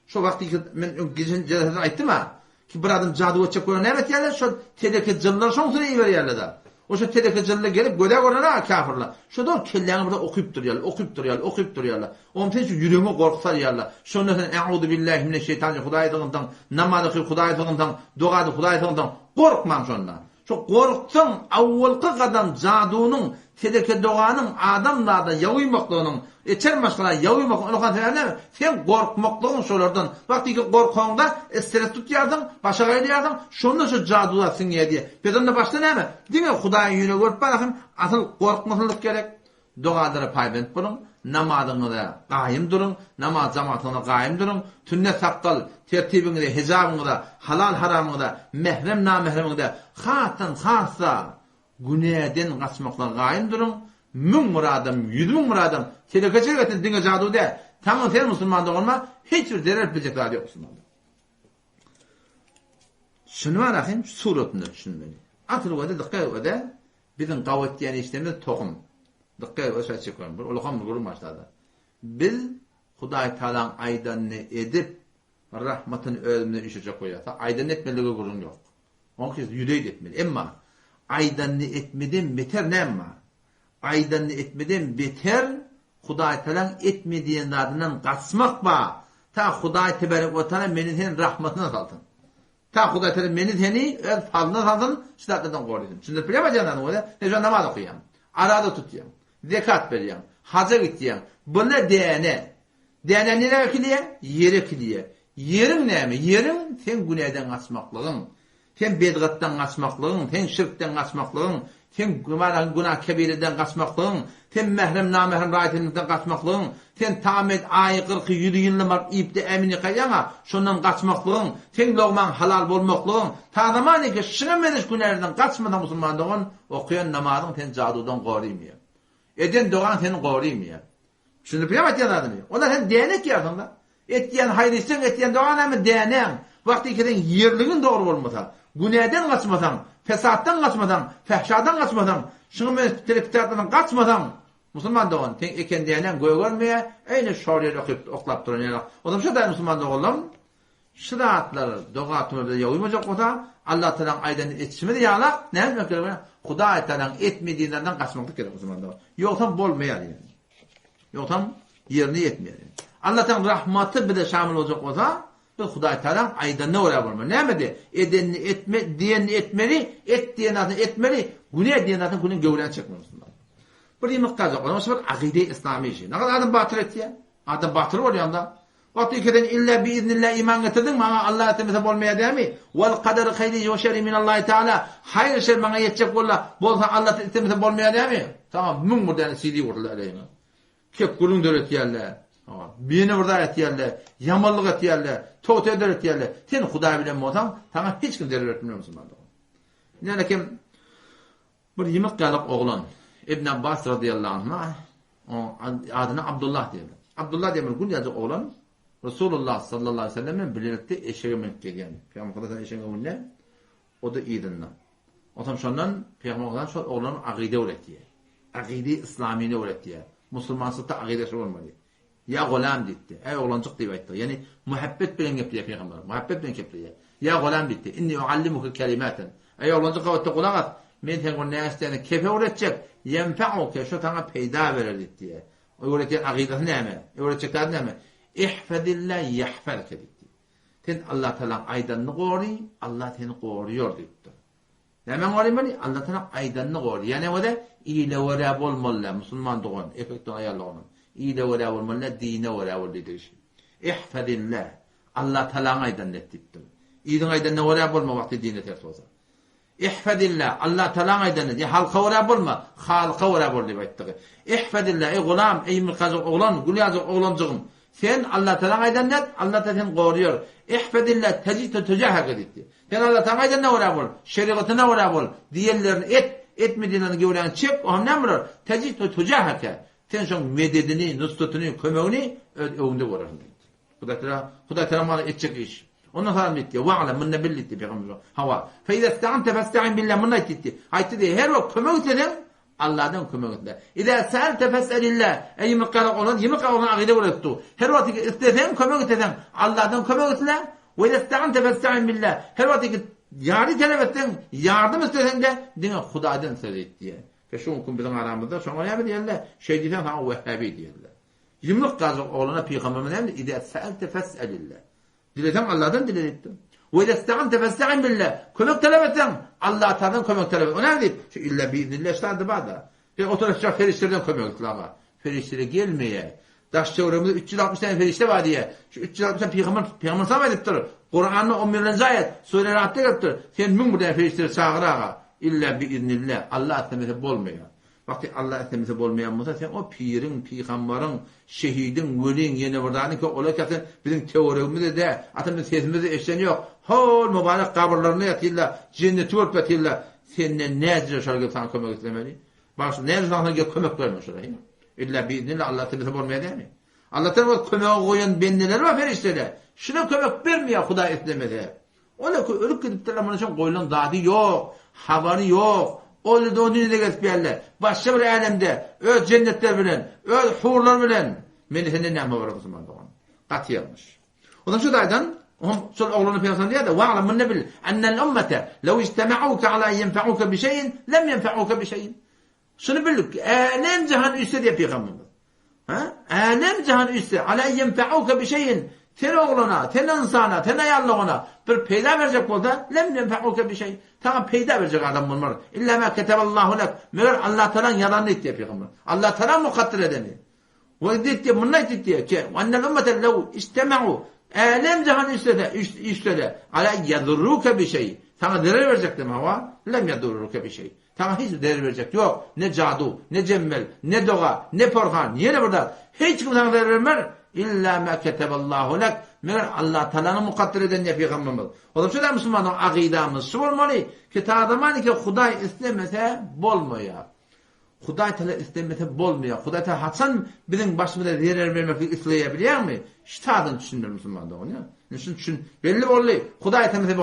Şo wagt iki men öň geçen jelesede aýtdym a, ki bir adam jadu etjek bolanda näme etýärler? Şol teleke jynlary şoň üstüne iberýärler-de. O şo teleke jynlar gelip göze görner a kafirler. Şo dogry kelläňi bir okyp durýarlar, okyp durýarlar, okyp durýarlar. Oňa sen şu ýüregiňe gorky salýarlar. Şonda sen E'uzu billahi mineşşeýtani Hudaýa sygynsaň, namaz okyp Hudaýa sygynsaň, doga edip Hudaýa sygynsaň, gorkmaň şonda. Şo gorksaň, awwalky gadam jadunyň, teleke doganyň adam zada ýawymaklygynyň, içer maşgala ýawymaklygynyň ullakan sebäbi näme? Seň gorkmaklygyň şolardan. Wagtyky gorkaňda stres tutýarsyň, başa gaýdýarsyň, şonda şo jadu zat siňýär diýýär. Biz onda başda näme? Diňe Hudaýyň ýüzüne görüp barasyn, asyl gorkmasynlyk gerek. Dogalara paýbent boluň, namazyňyza gaýym duruň, namaz jamatyňyza gaýym duruň, sünnet sakgal tertibiňize, hijabyňyza, halal-haramyňyza, mährem-namähremiňize hasdan has-da günäden gaçmaklyga gaýym duruň, müň bir adam, 100 müň bir adam telekeçilik etsin diňe jadu däl, saňa sen musulman doganyma hiç bir zerer edip biljek zady ýok musulman dogan. Şuny bar ahym suratynda düşünmeli. Asyl göze dykgat göze Biziň gawy etýän işlerimiz tohum. Dykgat edip aşak çekiyorum. Bir ulagam bir gürrüň başlady. Biz Hudaý Tagalaň aýdanyny edip, rahmatyny özümize üýşürjek bolýarys. Aýdanyny etmelige gürrüň ýok. Oň üçin ýüreýde etmeli. Emma aýdanyny etmeden beter näme bar? Aýdanyny etmeden beter. Hudaýtagalaň etme diýen zadyndan gaçmak bar. Ta Hudaý tebarek we taala meni seni rahmatyna salsyn. Ta Hudaý taala meni seni öz fazlyna salsyn, şu zatlardan gorasyn. Düşündirip bilýärmi aýdýan zadymy özi? Sen şu an namaz okaýaň, araza tutýaň, zekat berýäň, haja gitýäň. Bula däne. Däne nirä ekilýär? Ýere ekilýär. Ýeriň näme? Ýeriň seň günäden gaçmaklygyň. Sen bedgatdan gaçmaklygyň, sen şirkden gaçmaklygyň, sen günah kebireden gaçmaklygyň, sen mährem namährem raýat edinmekden gaçmaklygyň, sen tamet aýy kyrky ýüzi ýylda baryp iýipde ämin ýykaýaňa, şondan gaçmaklygyň, seň logmaň halal bolmaklygyň, ta zamaneke şuňa mezeş günälerden gaçmasaň musulman dogan, okaýan namazyň seni jadudan gorymýar. Eden dogaň seni gorymýar. Düşündirip bilýärmi aýtýan zadymy? Onda sen däne ekýärsiň-da. Etýän haýyr işleň, etýän dogaň näme dänäň. Wagty ikiden ýerligiň dogry bolmasa, günäden gaçmasaň, fesatdan gaçmasaň, fähşadan gaçmasaň, şuňa meňzeş telekitaplardan gaçmasaň, musulman dogan, seň eken dänäň gögermeýär, eýne şor ýer okyp, oklap duran ýaly. Onam şo daýy musulman doganlarym, Şu zatlar doga-tuma bize ýoýmajak bolsa, Allah Tagalaň aýdanyny etişimiz ýalak, näme etmek gerek bolýar? Hudaý Tagalaň etme diýenlerinden gaçmaklyk gerek musulmanlar. Ýogsam bolmaýar ýaly. Ýogsam ýerine ýetmeýär. Allah Tagalaň rahmaty bize şamyl boljak bolsa, biz Hudaý Tagalaň aýdanyna görä bolmaly. Näme diýýär? Edenini etme, diýenini etmeli, et diýen zadyny etmeli, günä diýen zadyny günüň göwräni çekmeli musulman. Bir ýumruk galjak, onuň bir akyda yslamy işi. Nagat adam batyr etýär. Adam batyr bolýanda, Wagty ikiden illa biiznillah iman getirdiň, maňa Allah islemese bolmaýar dämi? Wal kadary haýrihi we şerrihi minallahi taala. Haýyr şer maňa ýetjek bolla, bolsa Allah islemese bolmaýar dämi? Saňa 1001 däne CD gurdular aleýhiňe. Kek gürrüň döretýärler. Hawa, ýene bir zat etýärler, ýamanlyk etýärler, towte döretýärler. Sen Hudaý bilen bolsaň, saňa hiç kim zerer berip bilmez musulman dogan. Näme kim Bir ýymyk ýalyk oglan, Ibn Abbas razyýallahu anhuma, oň adyna Abdullah diýerler. Abdullah diýen bir gül ýalyjyk oglan Resulullah sallallahu aleýhi we sellem bilen bilelikde eşege münüp gelýän. Pygamber sallallahu eşegiň öňünde, o-da yzynda. Onsoň şondan Pygamber sallallahu şol oglana akyda öwretýär. Akyda yslamyny öwretýär. Musulmançylykda akyda şu bolmaly. Ýa gulam diýipdi. Äý oglanjyk diýip aýtdy. Ýagny muhabbet bilen gepleýär pygamber. Muhabbet bilen gepleýär. Ýa gulam diýipdi. Inni uallimuke kelimatin. Äý oglanjyk gabatda gulak as. Men saňa bir näçe kefe öwretjek. Ýenfa'uke şo saňa peýda berer diýipdi. Öwretýän akydasy näme? Öwretjek zady näme? Ihfazillah ýahfazke diýipdi. Sen Allah Tagalaň aýdanyny gory, Allah seni goryar diýipdir. Nämäň gorymaly? Allah Tagala aýdanyny gory. Ýa näme-de ile görä bolmaly-da, musulman dogan, erkek dogan, aýal doganam. Ile görä bolmaly-da, dine görä bol diýdigi şu. Ihfazillah. Allah Tagalaň aýdanyny et diýipdir. Iliň aýdanyna görä bolma wagty dine ters bolsa. Ihfazillah. Allah Tagalaň aýdanyny et. Ýa halka görä bolma, Halyka görä bol diýip aýtdygy. Ihfazillah. Eý gulam, eý myrkajyk oglan, gül ýaljyk oglanjygym. Sen Allah Tagalaň aýdanyny et, Allah Tagala seni goryar. Ihfazillah tejidhu tujahaka diýipdi. Sen Alla Tagala aýdanyna görä bol, şerigatyna görä bol, diýenlerini et, etme diýenlerini göwräňi çek, o hem näme bolar? Tejidhu tujaheke. Sen şoň mededini, nusratyny, kömegini öz öňüňde görersiň diýdi. Hudaý Tagala, Hudaý Tagala maňa etjek iş. Ondan soň diýdi, Wa'lam, munda bil diýdi Pygamberimiz. Hawa. Fe iza ista'ante festa'in billah, munda aýtdy diýdi. Aýtdy diýdi, her wagt kömek isleseň, Allahdan kömek isle. Iza sa'alte fes'elillah. Eý ýumurtgaly oglan, ýumurtga oglan agyda görüp dur. Her wagt isleseň, kömek isleseň, Allahdan kömek isle. We iza ista'ante festa'in billah. Her wagt ýary talap etseň, ýardam isleseň-de, diňe Hudaýdan isle diýdi. Fe şu gün biziň aramyzda şoňa näme diýerler? Şeý diýseň saňa wehhabi diýerler. Ýumurtgaly oglana pygamberimiz näme diýdi? Iza sa'alte fes'elillah. Dileseň Allahdan dile diýipdir. We ista'ante festa'in billah. Kömek talap etseň, Allah Tagaladan kömek talap et. O näme diýip? Şu illa biiznillah ştady bar-da. Sen oturyp perişdelerden kömek isle aga. Perişdeler gelmeýär. Daş töweregimizde 360 tane perişde bar diýýär. Şu 360 tane pygamber pygamber sam aýdypdyr. Kuranda 10 ýyldan aýat, sure Ra'da gelipdir. Sen 1001 tane perişdeleri çagyr aga. Illa biiznillah. Allah islemese bolmaýar. Wagty Alla islemese bolmaýan bolsa sen o piriň, pygambaryň, şehidiň, weliň ýene bir zadyň ki olar kese biziň töweregimizde dä, atam biziň sesimizi eşden ýok. Hol mubarek gabyrlarynda ýatyrlar, jenneti görüp ýatyrlar. Senden näjire şolar gelip saňa kömek islemeli? Bagyşla näjire saňa gelip kömek bermeli şolar he? Illa biiznillah Alla islemese bolmaýar dämi? Alla tarapy kömege goýan bendeleri bar perişdeler. Şuna kömek bermeýär Hudaý islemese. Olar ki ölüp gidipdirler munuň üçin goýlan zady ýok, habary ýok. Ol ýerde o dünýede gezip ýörler. Başga bir älemde öz jennetleri bilen, öz hurlary bilen. Mende senden näme habar musulman dogan? Gaty ýalňyş. Ondan şu taýdan oňam şol oglana pygamber diýýär-de, "Wa'lam muny bil, ennel ummete lew ijtema'uke ala en yenfa'uke bi şeýin, lem yenfa'uke bi şeýin." Şuny bil, älem jahan üýşse diýýär pygamberimiz. Ha? Älem jahan üýşse, ala ýenfeuke bi şeýin, sen oglana, sen ynsana, sen aýallygana bir peýda berjek bolsa, lem ýenfeuke bi şeý, saňa peýda berjek adam bolmar. Illa ma keteballahu lek, meger Allah Tagalaň ýazanyny diýip pygamber. Allah Tagalaň mukadder edeni. We diýip muny aýtdy diýip, ki, ennel ummete lew ijtemeu, älem jahan üýşse-de, üýşse-de, ala ýedurruke bi şeý, saňa zerer berjek deme, hawa, lem ýedurruke bi şeý. Saňa hiç zerer berjek ýok, ne jadu, ne jemmel, ne doga, ne porhan, ýene bir zat. Hiç kim saňa zerer bermer, illa ma keteballahu lek, meger Allah Tagalanyň mukadder eden diýýär pygamberimiz. Olam şo-da musulmanyň akydamyz şu bolmaly, ki ta zaman ki Hudaý islemese bolmaýar. Hudaý Taala islemese bolmaýar. Hudaý Taala haçan biziň başymyza zerer bermekligi isleýär bilýäňmi? Şu taýdan düşünmeli musulman dogan ýa. Indi şuny düşün. Belli boldy. Hudaý islemese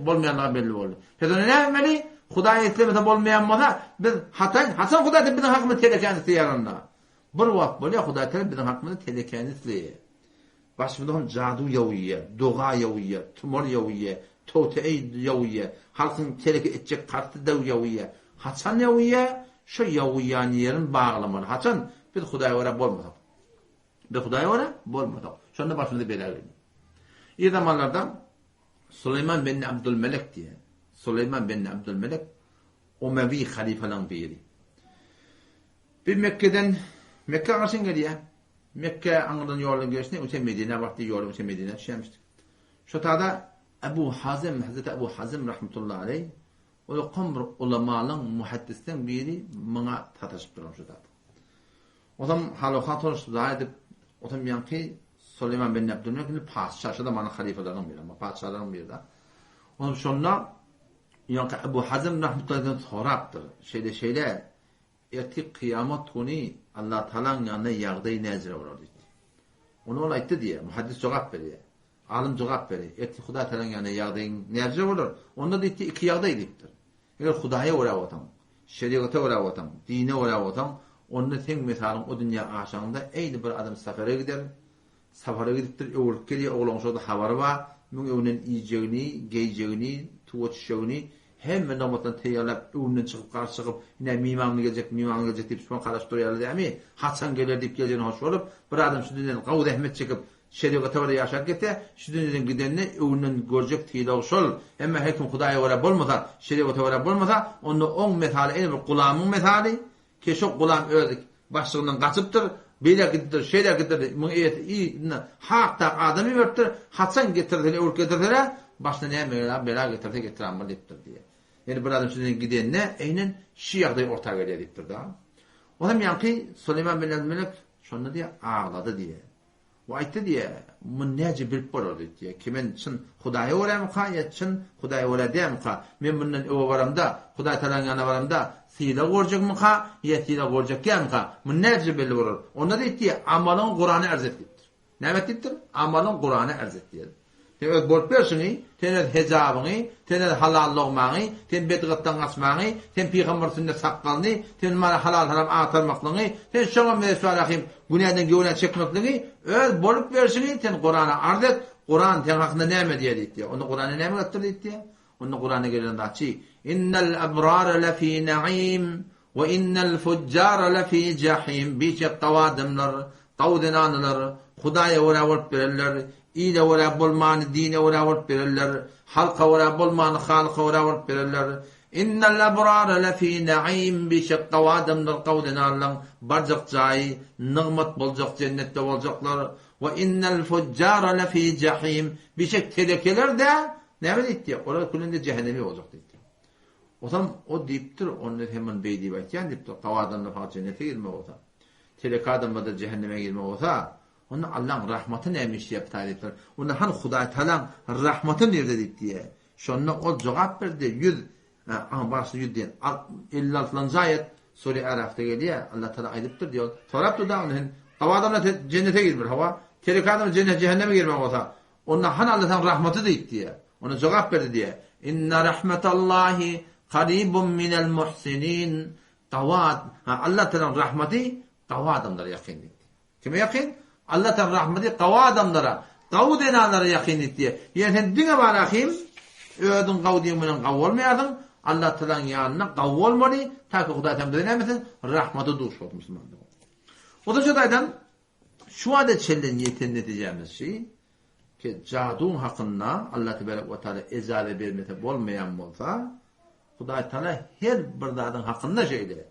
bolmaýanlygy belli boldy. Biz onda näme etmeli? Hudaý islemese bolmaýan bolsa, biz hataý, haçan Hudaý biziň hakymyzda telekäni isleýär onda? Bir wagt bolýar, Hudaý Taala biziň hakymyzda telekäni isleýär. Başymyzda hem jadu ýawyýar, doga ýawyýar, tumar ýawyýar, towteý ýawyýar, halkyň teleke etjek kasty dew ýawyýar. Haçan ýawyýar? Şo ýawyýan ýerini baglamaly. Haçan? Biz Hudaýa görä bolmasak. Biz Hudaýa görä bolmasak. Şonda başymyza bela gelýär. Ir zamanlarda Suleýman ben Abdulmelek diýýär. Suleýman ben Abdulmelek Umewi halypalaryň biri. Bir Mekgeden Mekge garşyn gelýär. Mekge aňyrdan ýoldan gelşine öte Medinä bardy, ýoly öte Medinä düşýärmişdi. Şo tada Ebu Hazim, Hazreti Ebu Hazim rahmetullahi aleýh, ulakan bir ulamalaryň, muhaddisleriň biri muňa sataşyp duran şo tada. Otam hal-ohal soraşdy edip, otam ýaňky Suleýman ben Abdülmelik indi patyşa, şo zamanyň halypalarynyň biri, amma patyşalaryň biri-de. Otam şonda ýaňky Ebu Hazim rahmetullahi sorapdyr. Şeýle-şeýle, ertir kyýamat güni Allah Tagalaň ýanynda ýagdaý näjire bolar diýdi. Ony ol aýtdy diýýär, muhaddis jogap berýär. Alym jogap berýär. Ertir Hudaý Tagalaň ýanynda ýagdaýyň näjire bolar? Onda diýdi, iki ýagdaý diýipdir. Eger Hudaýa görä bolsaň, şerigata görä bolsaň, dine görä bolsaň, onda seň mysalyň o dünýä aşaňda eýni bir adam sapara gider, sapara gidipdir, öwrülip gelýär, ogluň şo-da habary bar, müň öwünden iýjegini, geýjegini, tuwa düşegini, hemme nygmatlaryny taýýarlap, öwünden çykyp, garşy çykyp, ine, mymanly geljek, mymanly geljek diýip, şoňa garaşyp durýarlar dämi? Haçan geler diýip geljegine hoş bolup, bir adam şu dünýeden gawy zähmet çekip, Şerigata görä ýaşap gitse, şu dünýeden gidende öňünden görjek sylagy şol. Emma her kim Hudaýa görä bolmasa, şerigata görä bolmasa, onda oň mesaly ene bir gulamyň mesaly, ki şo gulam öz başlygyndan gaçypdyr, beýle gidipdir, şeýle gidipdir, muň eýesi yzyna hak-tak adam iberipdir, haçan getirsene öwrüp getirsene, başyna näme bela getirse getiranmyr diýipdir diýýär. Ýöne bir adam şu dünýeden gidende eýnen şu ýagdaý orta gelýär diýipdir-de. Onam ýaňky Suleýman bin Abdülmelek şonda diýýär, aglady diýýär. O aýtdy diýýär, Muny näce bilip bolar diýdi diýýär. Ki men çyn Hudaýa görämika ýa çyn Hudaýa görä dälmika? Men mundan öe baramda, Hudaý Tagalaň ýanyna baramda sylag görjekmika ýa sylag görjek dälmika? Muny näce belli bolar? Onda diýdi diýýär, amalyňy Kurana ärz et diýipdir. Näme et diýipdir? Amalyňy Kurana ärz et diýýär. Sen öz bolup berşiňi, sen öz hejabyňy, sen öz halal logmaňy, sen bedgatdan gaçmaňy, sen pygamber sünnet sakgalyny, sen mana halal-haram agtarmaklygyňy, sen şoňa meşhur rahym günäden göwrä çekmekligiňi, öz bolup berşiňi sen Kurana arz et, Kuran seň hakynda näme diýýär diýipdir. Onda Kuranda näme gelipdir diýipdir. Onda Kuranda gelen zat şi, Innel abrara lefi naim we innel fujjara lefi jahim biçak gawy adamlar, gawy zenanalar, Hudaýa görä bolup berenler, ile görä bolmany dine görä bolup berenler, halka görä bolmany Halyka görä bolup berenler. Innel abrara lefi naim biçak gawy adamlar, gawy zenanlaň barjak jaýy nygmat boljak jennetde boljaklar. We innel fujjara lefi jahim biçak telekeler-de näme diýipdir? Olar külünde jähenneme boljak diýipdir. Osam o diýipdir, onda sen muny beý diýip aýtýan diýipdir, gawy adamlar fakat jennete girmek bolsa, teleke adamlar-da jähenneme girmek bolsa, onda Allaň rahmaty näme işleýär bu taýda diýipdir. Onda hany Hudaý Tagalaň rahmaty nirde diýipdir. Şonda ol jogap berdi, aň bagyşla ýüz diýen, 56 altynjy aýat Sure Arafda gelýär, Allah Tagala aýdypdyr diýip, sorapdyr-da onda sen gawy adamlar jennete girmeli, hawa, teleke adamlar jähenneme girmek bolsa, Onda hany Allahyň rahmaty diýip diýýär. Onda jogap berdi diýýär. Inna rahmetallahi karibun minel muhsinin. Gawa, ha Allah Tagalaň rahmaty gawy adamlara ýakyn diýdi. Kime ýakyn? Allah Tagalaň rahmaty gawy adamlara, gawy zenanlara ýakyn diýdi. Ýöne sen diňe bar ahim, özüň gawy diýen bilen gawy bolmaýarsyň. Allah Tagalaň ýanynda gawy bolmaly, ta ki Hudaý sen bize näme etsin? Rahmata duş bolsun musulmanlar. Ondan şu taýdan şu wagta çenli ýeten netijämiz şi, ki jaduň hakynda Allah tebarek we taala ejaze bermese bolmaýan bolsa, Hudaý taala her bir zadyň hakynda şeýle.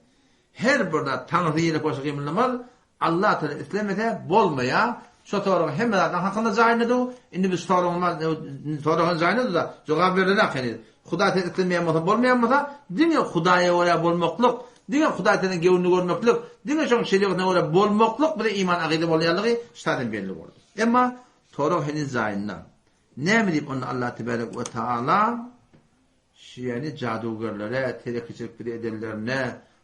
Her bir zat taňrysy ýelek başy gymyldamaz, Allah taala islemese bolmaýar. Şo soragyň hemme zadyň hakynda jaýynda dur. Indi biz soragyň soragyň jaýynda dur-da, jogap berlenok heniz. Hudaý taala islemeýän bolsa bolmaýan bolsa, diňe Hudaýa görä bolmaklyk, diňe Hudaý taalaň göwnüni görmeklik, diňe şoň şerigatyna görä bolmaklyk bize iman akyda bolýanlygy şu taýdan belli boldy. Emma sorag heniz jaýynda. Näme diýip onda Allah tebarek we taala Şiäni jadygärlere, telekeçilik bile edenlerine,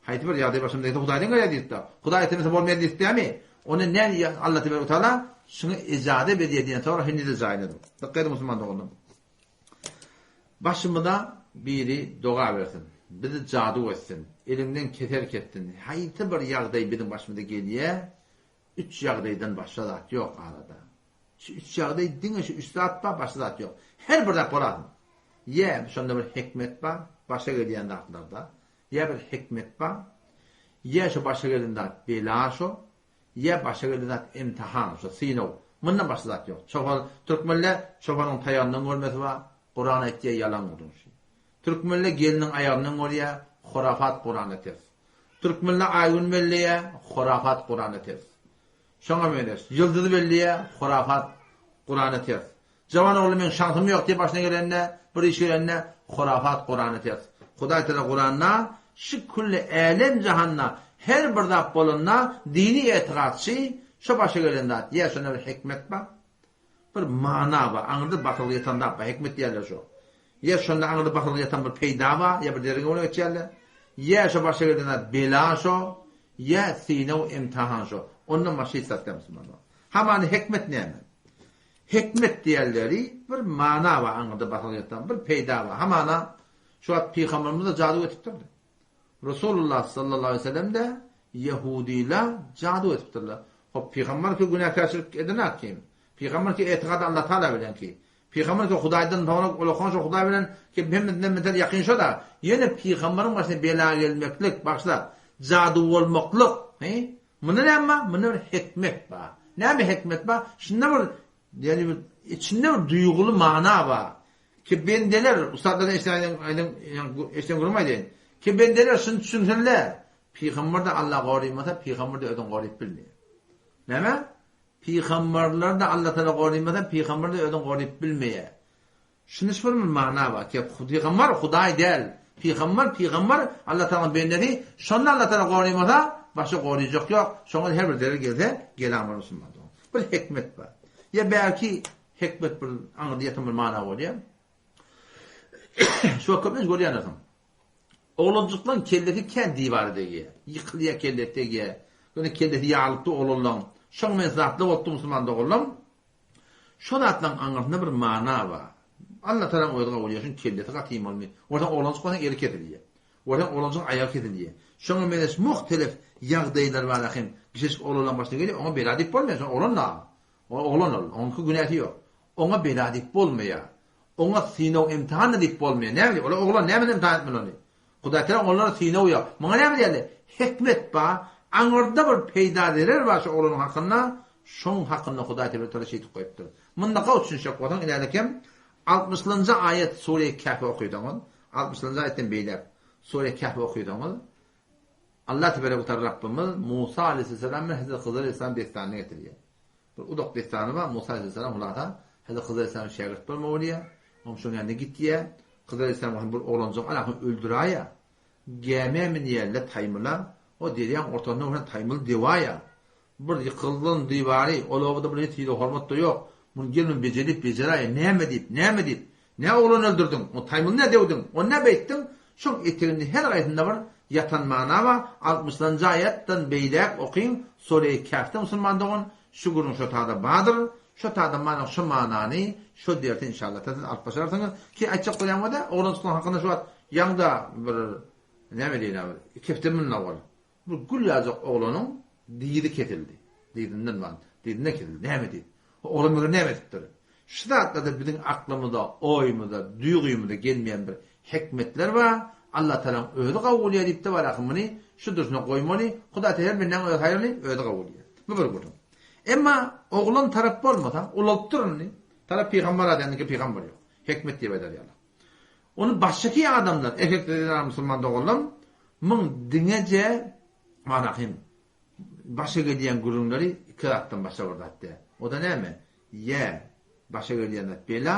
haýsy bir ýagdaý başymyza gelse Hudaýdan gelýär diýipdir. Hudaý islemese bolmaýar diýip dämi? Onda näme diýýär Allah tebarek we taala şuňa ejaza berýär diýen sorag henizde jaýynadyr. Dykgat ediň musulman doganlarym. Başymyza biri doga bersin, bizi jadu etsin, eliňden keser kessin, haýsy bir ýagdaý biziň başymyza gelýär, üç ýagdaýdan başga zat ýok arada. Şu üç ýagdaý diňe şu üç zat bar, başga zat ýok. Her bir zat bolasyn. Ýa şonda bir hikmet bar, başa gelýän zatlarda, ýa bir hikmet bar, ýa şu başa gelen zat bela şo, ýa başa gelen zat imtihan şo, synag. Mundan başga zat ýok. Çopan, türkmenler çopanyň taýagyndan görmesi bar, Kuran aýtýar ýalan gürrüň şu. Türkmenler gelniň aýagyndan görýär, horafat Kurana ters. Türkmenler aý-gün belleýär, horafat Kurana ters. Şoňa meňzeş. Ýyldyzy belleýär, hurafat, Kurana ters. Jawan ogly meň şansym ýok diýip başyna gelende, bir iş gelende, hurafat, Kurana ters. Hudaý Tagala Kuranda şu külli älem jahanda her bir zat bolanda dini etigatçy şo başa gelen zat ýa şonda bir hikmet bar, bir mana bar, aňyrda batyrgy ýatan zat bar, hikmet diýerler şo. Ýa şonda aňyrda batyrgy ýatan bir peýda bar, ýa bir derege bilen geçýärler. Ýa şo başa gelen zat bela şo, Ýa synag imtihan şo. Ondan başga hiç zat däl musulmanlar. Hamany hikmet näme? Hikmet diýenleri bir mana bar aňyrda basylyp ýatan bir peýda bar. Hamana şu wagt pygamberimiz-de jadu etipdirler. Resulullah sallallahu aleyhi ve sellem de ýehudiler jadu etipdirler. Hop pygamber ki günäkärçilik edenak kim? Pygamber ki etigady Allah Taala bilen ki. Pygamber ki Hudaýdan soňra ulakan şo Hudaý bilen ki hemmesinden beter ýakyn şo-da. Ýene pygamberiň başyna bela gelmeklik, bagyşla, jadu bolmaklyk, he? Munda näme bar? Munda bir hikmet bar. Näme hikmet bar? Şunda bir, ýagny bir içinde bir duýguly mana bar. Ki bendeler, ussatlardan eşiden aýdan, aýdan, eşiden gürrüň aýdaýyn. Ki bendeler şuny düşünsinler. Pygamber-de Allah gorymasa, pygamber-de özüni goryp bilmeýär. Näme? Pygamberler-de Allatagala gorymasa, pygamber-de özüni goryp bilmeýär. Şunda şu bir mana bar ki, pygamber Hudaý däl. Pygamber, pygamber Allatagalaň bendesi, şonda Allatagala gorymasa, başga goryjak ýok. Şoňa her bir zerer gelse, gelen bir musulman dogan. Bir hikmet bar. Ýa belki hikmet bir aňyrda ýatan bir mana bolýar. Şu wagt köplenç görýändirsiň. Oglanjyklaň kellesi kän diwara degýär. Ýykylýar kellesi degýär. Ýöne kellesi ýarlypdy oglanlaň. Şoň men zatly bolupdy musulman doganlam. Şo zatlaň aňyrsynda bir mana bar. Alla tagalaň özi gowy bilýär şuň kellesi gaty ýymalmy. Görseň oglanjyk bolsaň eli kesilýär. Görseň oglanjygyň aýagy kesilýär. Şoňa meňzeş muhtelif ýagdaýlar bar ahim. Kiçijik oglanlaň başyna gelýär oňa bela diýip bolmaýar. Şo oglan da. Ol oglan ol. Oňky günäsi ýok. Oňa bela diýip bolmaýar. Oňa synag imtihan-da diýip bolmaýar. Näme diýip? Olar oglan näme imtihan etmeli ony? Hudaý Tagala onlara synag ýok. Muňa näme diýerler? Hikmet bar. Aňyrda bir peýda zerer bar şu oglanyň hakynda. Şoň hakynda Hudaý Tagala şeýdip goýupdyr. Munda gowy düşünjek bolsaň ilerlekem altmyşlynjy aýat Sure Käfi okysaňyz, altmyşlynjy aýatdan beýläk Sure Käfi okysaňyz Allah Tebarek we Taala Rabbymyz Musa aleyhisselam bilen Hezreti Hydyr aleyhisselam dessanyny getirýär. Bir uzak dessany bar, Musa aleyhisselam hulasa Hezreti Hydyr aleyhisselama şägirt bolmaly bolýar. Oň şoň ýanyna gitýär. Hydyr aleyhisselam hem bir oglanjygy alahym öldüraýar. Gämä münýärler taýmyla. O derýaň ortasynda görsen taýmyl dewaýar. Bir ýykylan diwary, ol obada bir hiç hili hormat-da ýok. Muny gel muny bejer diýip bejeräýer. Näme diýip, näme diýip. Nä oglan öldürdiň? O taýmyly nä döwdüň? Ony nä beýtdiň? Şoň eteginde her gaýsynda bir ýatan mana bar. Altmyşlanjy aýatdan beýläk okyň, Sureýi Käfde musulman dogan, şu gürrüň şo tada bardyr. Şo tada mana şo manany, şo dersi inşallah siz alyp başarsyňyz. Ki aýtjak bolýan bolsa, oglanjyklaryň hakynda şu wagt ýaňda bir näme diýilýär bir iki hepde mundan owal Bir gül ýaljak oglanyň dyzy kesildi. Dyzyndan bar. Dyzyndan kesildi. Näme diýip? O oglan meger näme edipdir? Şu zatlarda biziň aklymyza, oýumyza, duýgymyza gelmeýän bir hikmetler bar. Allatagalaň özi gowy bilýär diýip-de bar ahym muny şu durşuna goýmaly, Hudaý her bendäň öz haýryny özi gowy bilýär. Bu bir gürrüň. Emma oglan tarap bolmasa, ulalypdyr indi, tarap pygamber adändiki pygamber ýok. Hikmet diýip aýdar ýaly. Ony başdaky adamlar, erkekler zenan musulman doganlarym, muň diňeje bar ahym başa gelýän gürrüňleri iki zatdan başga bir zat däl. O-da näme? Ýa başa gelýän zat bela,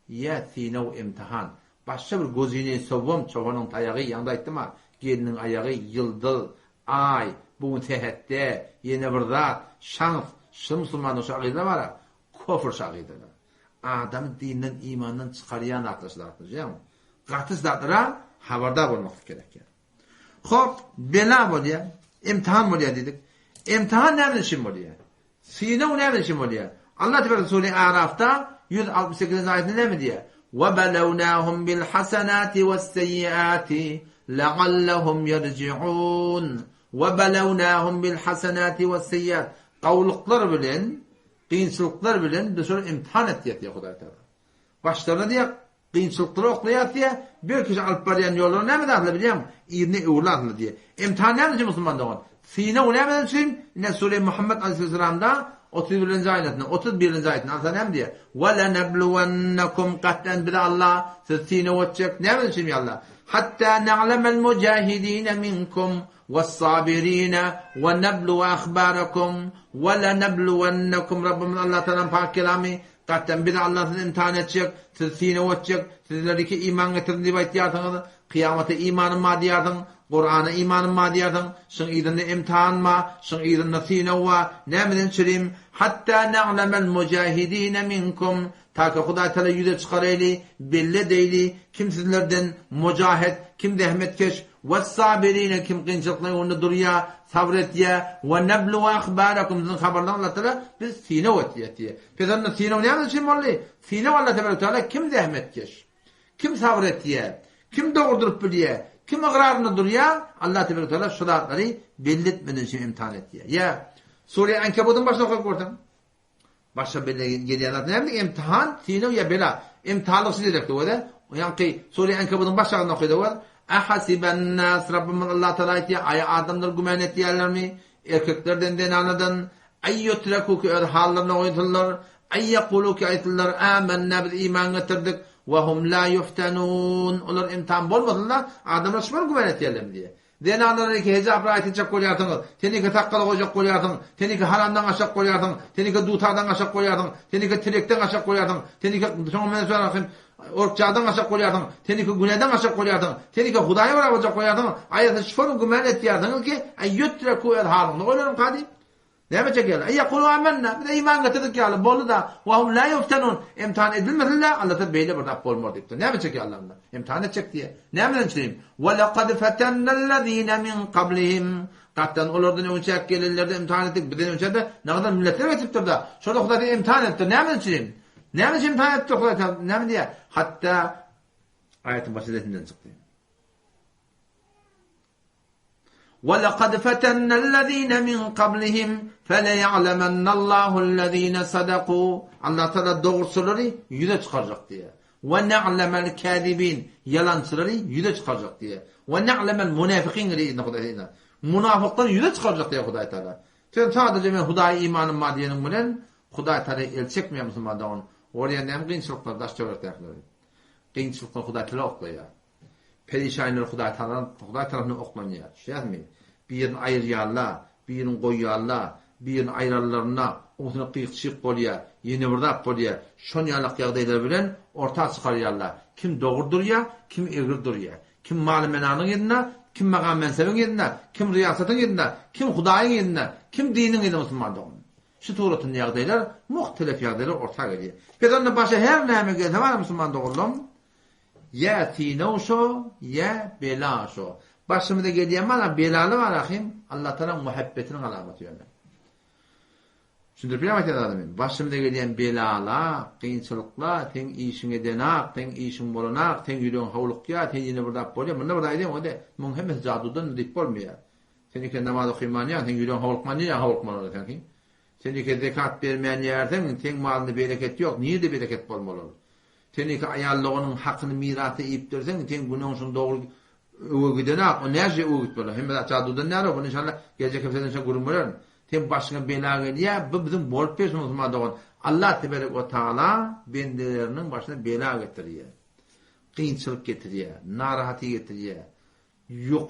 ýa synag, imtihan. Başga bir gözüni sowam çobanyň taýagy, ýaňda aýtdym-a, gelniň aýagy, ýyldyz, aý, bu gün sähetde, ýene bir zat, şans, şu musulmanda şu agyzda bar-a, kofr şu agyzdalar. Adamy dinden, imandan çykarýan zatlar şu zatlar, düşünýäňmi? Gaty zatlara habardar bolmaklyk gerek ýa. Hop, bela bolýar, imtihan bolýar diýdik. Imtihan näme üçin bolýar? Synag näme üçin bolýar? Allah tebaraka sure Arafda 168-nji aýatynda näme diýýär? Wa balawnahum bil hasanati was seýyiati la'allahum yerji'un. Wa balawnahum bil hasanati was seýyiat. Gowluklar bilen, kynçylyklar bilen biz şolary imtihan etýäs diýýär Hudaý Taala. Başlaryna diýýär, Kynçylyklara oklaýarys diýýär, bir kişi alyp barýan ýollary näme zatlar bilýäňmi? Yzyna öwrüli aslynda diýýär. Imtihan näme üçin musulman dogan? Synag nämeden üçin? Ine sure Muhammet aleýhissalamda 31-nji aýatynda, 31-nji aýatynda Allah näme diýýär? Wa lenebluwennekum gat'an bize Allah sizi synag etjek. Näme üçin ýa Allah? Hatta na'lemel mujahidine minkum was-sabirine we nebluwe ahbarakum we lenebluwennekum Rabbimiz Allah Tagalaň pak kelamy Gatdan bizi Allah sizi imtihan etjek, sizi synag etjek, sizler iki iman getirdim diýip aýtýarsyňyz, kyýamata imanym bar diýýärsiň, Kurana imanym bar diýýärsiň, şuň yzynda imtihan bar, şuň yzynda synag bar, nämeden çürim, Hatta na'lemel mujahidine minkum, ta ki Hudaý Taala ýüze çykaraýly, belli edeýli, kim sizlerden mujahet, kim zähmetkeş, Wes-sabirine kim kynçylyklaryň öňünde durýar, sabyr etýär, we nebluwe ahbarakum siziň habarlaryňyzy Allah Tagala biz synag etýär diýýär. Pes onda synag näme üçin boldy? Synag Allah Tebarek Teala kim zähmetkeş, kim sabyr etýär, kim dogry durup bilýär, kim ygrarynda durýar, Allah Tebarek Teala şu zatlary belli etmeden üçin imtihan etýär. Ýa Sure Ankebutyň başyny okap görseň. Başa bela gelýän zat näme? Imtihan, synag ýa bela. Imtihanlyk şu diýjekdi özi. Ýaňky Sure Ankebutyň baş agzyny okydy özi. Ahasiben-nas Rabbymyz Allah Taala aýtýar, aý adamlar güman etýärlermi? Erkeklerden, zenanlardan aý-ýutreku ki öz hallaryna goýsunlar, aý-ýekulu ki aýtsynlar, amenna biz iman getirdik, we hum la ýuftenun. Olar imtihan bolmasynlar, adamlar şular güman etýärlermi diýýär. Zenanlara iki hejap raýat etjek bolýarsyňyz, sen iki sakgal goýjak bolýarsyň, sen iki haramdan gaçjak bolýarsyň, sen iki dutardan gaçjak bolýarsyň, sen iki tirekden gaçjak bolýarsyň, sen iki şoňa meňzeş hem orkjadan gaçjak bolýarsyň, sen iki günäden gaçjak bolýarsyň, sen iki Hudaýa görä boljak bolýarsyň, aýasy şony güman etýärsiňiz ki, aý ýütreku öz halyňda goýlarymka diýip. Näme çekýärler? Eý, ýekulu amenna, biz iman getirdik ýaly, boldy-da, we hum la ýuftenun, imtihan edilmesinler, Alla-da beýle bir zat bolmaz diýipdir. Näme çekýär Alla onda? Imtihan etjek diýýär. Nämeden çynym? We lekad fetennellezine min kablihim, Gatdan olardan öňçäk gelenleri-de imtihan etdik, bizden öňçä-de nägadar milletler geçipdir-de, şolar Hudaý imtihan edipdir. Nämeden çynym? Näme üçin imtihan edipdir Hudaý Tagala? Näme diýýär? Hatda aýatyň başy zehninden çykdy. وَلَقَدْ فَتَنَّا الَّذ۪ينَ مِنْ قَبْلِهِمْ فَلَيَعْلَمَنَّ اللّٰهُ الَّذ۪ينَ صَدَقُوا Allah Teala dogruçylary ýüze çykarjak diýýär. وَنَعْلَمَ الْكَاذِب۪ينَ Ýalançylary ýüze çykarjak diýýär. وَنَعْلَمَ الْمُنَافِق۪ينَ Munafyklary ýüze çykarjak diýýär Hudaý Teala. Sen sadaja men Hudaýa imanym bar diýeniň bilen Hudaý Teala el çekmeýär musulman dogan. Görýän näme kynçylyklar daş töwerekdäkileri. Kynçylyklar Hudaý Teala oklaýar. Perişanlar Hudaý talan Hudaý tarapyndan oklanýar. Düşýäňmi? Birini aýyrýarlar, birini goýýarlar, birini aýranlarynda oňsuna gyk-çyk bolýar, ýene bir zat bolýar. Şon ýalak ýagdaýlar bilen orta çykarýarlar. Kim dogry durýar, kim egri durýar. Kim maly-menanyň yzynda, kim magam-mensebiň yzynda, kim ryýasatyň yzynda, kim Hudaýyň yzynda, kim diniň yzynda musulman dogan. Şu suratynda ýagdaýlar, muhtelef ýagdaýlar orta gelýär. Pes onda başa her näme gelse bar musulman doganlarym, Ýa synag şo, ýa bela şo. Başymyza gelýän mana belaly bar ahym, Allatagalaň muhabbetiniň alamaty ýöne. Düşündirip bilýärmi aýtýan zadymy? Başymyza gelýän belala, kynçylykla, seň işiň edenak, seň işiň bolanak, seň ýüregiň howlukýar, sen ýene bir zat bolýar. Munda bir zat aýdaýyn, ode, muň hemmesi jadudandyr diýip bolmaýar. Sen eken namaz okymanýaň, seň ýüregiň howlukman nirä howlukmaly onda seňki? Sen eke zekat bermän ýärseň, seň malynda bereket ýok, nirde bereket bolmaly ol? Sen eke aýal doganyň hakyny mirasda iýipdirseň, seň günäň şuny dogry. Öwe gidenak, o näce öwe gitmeli? Hemme zat jadudan näre, bunu inşallah geljek hepsede inşallah gürrüň bererin. Sen başyňa bela gelýär, bu biziň bolup berşimiz musulman dogan. Allah teberek we taala bendeleriniň başyna bela getirýär. Kynçylyk getirýär, narahaty getirýär. Ýok,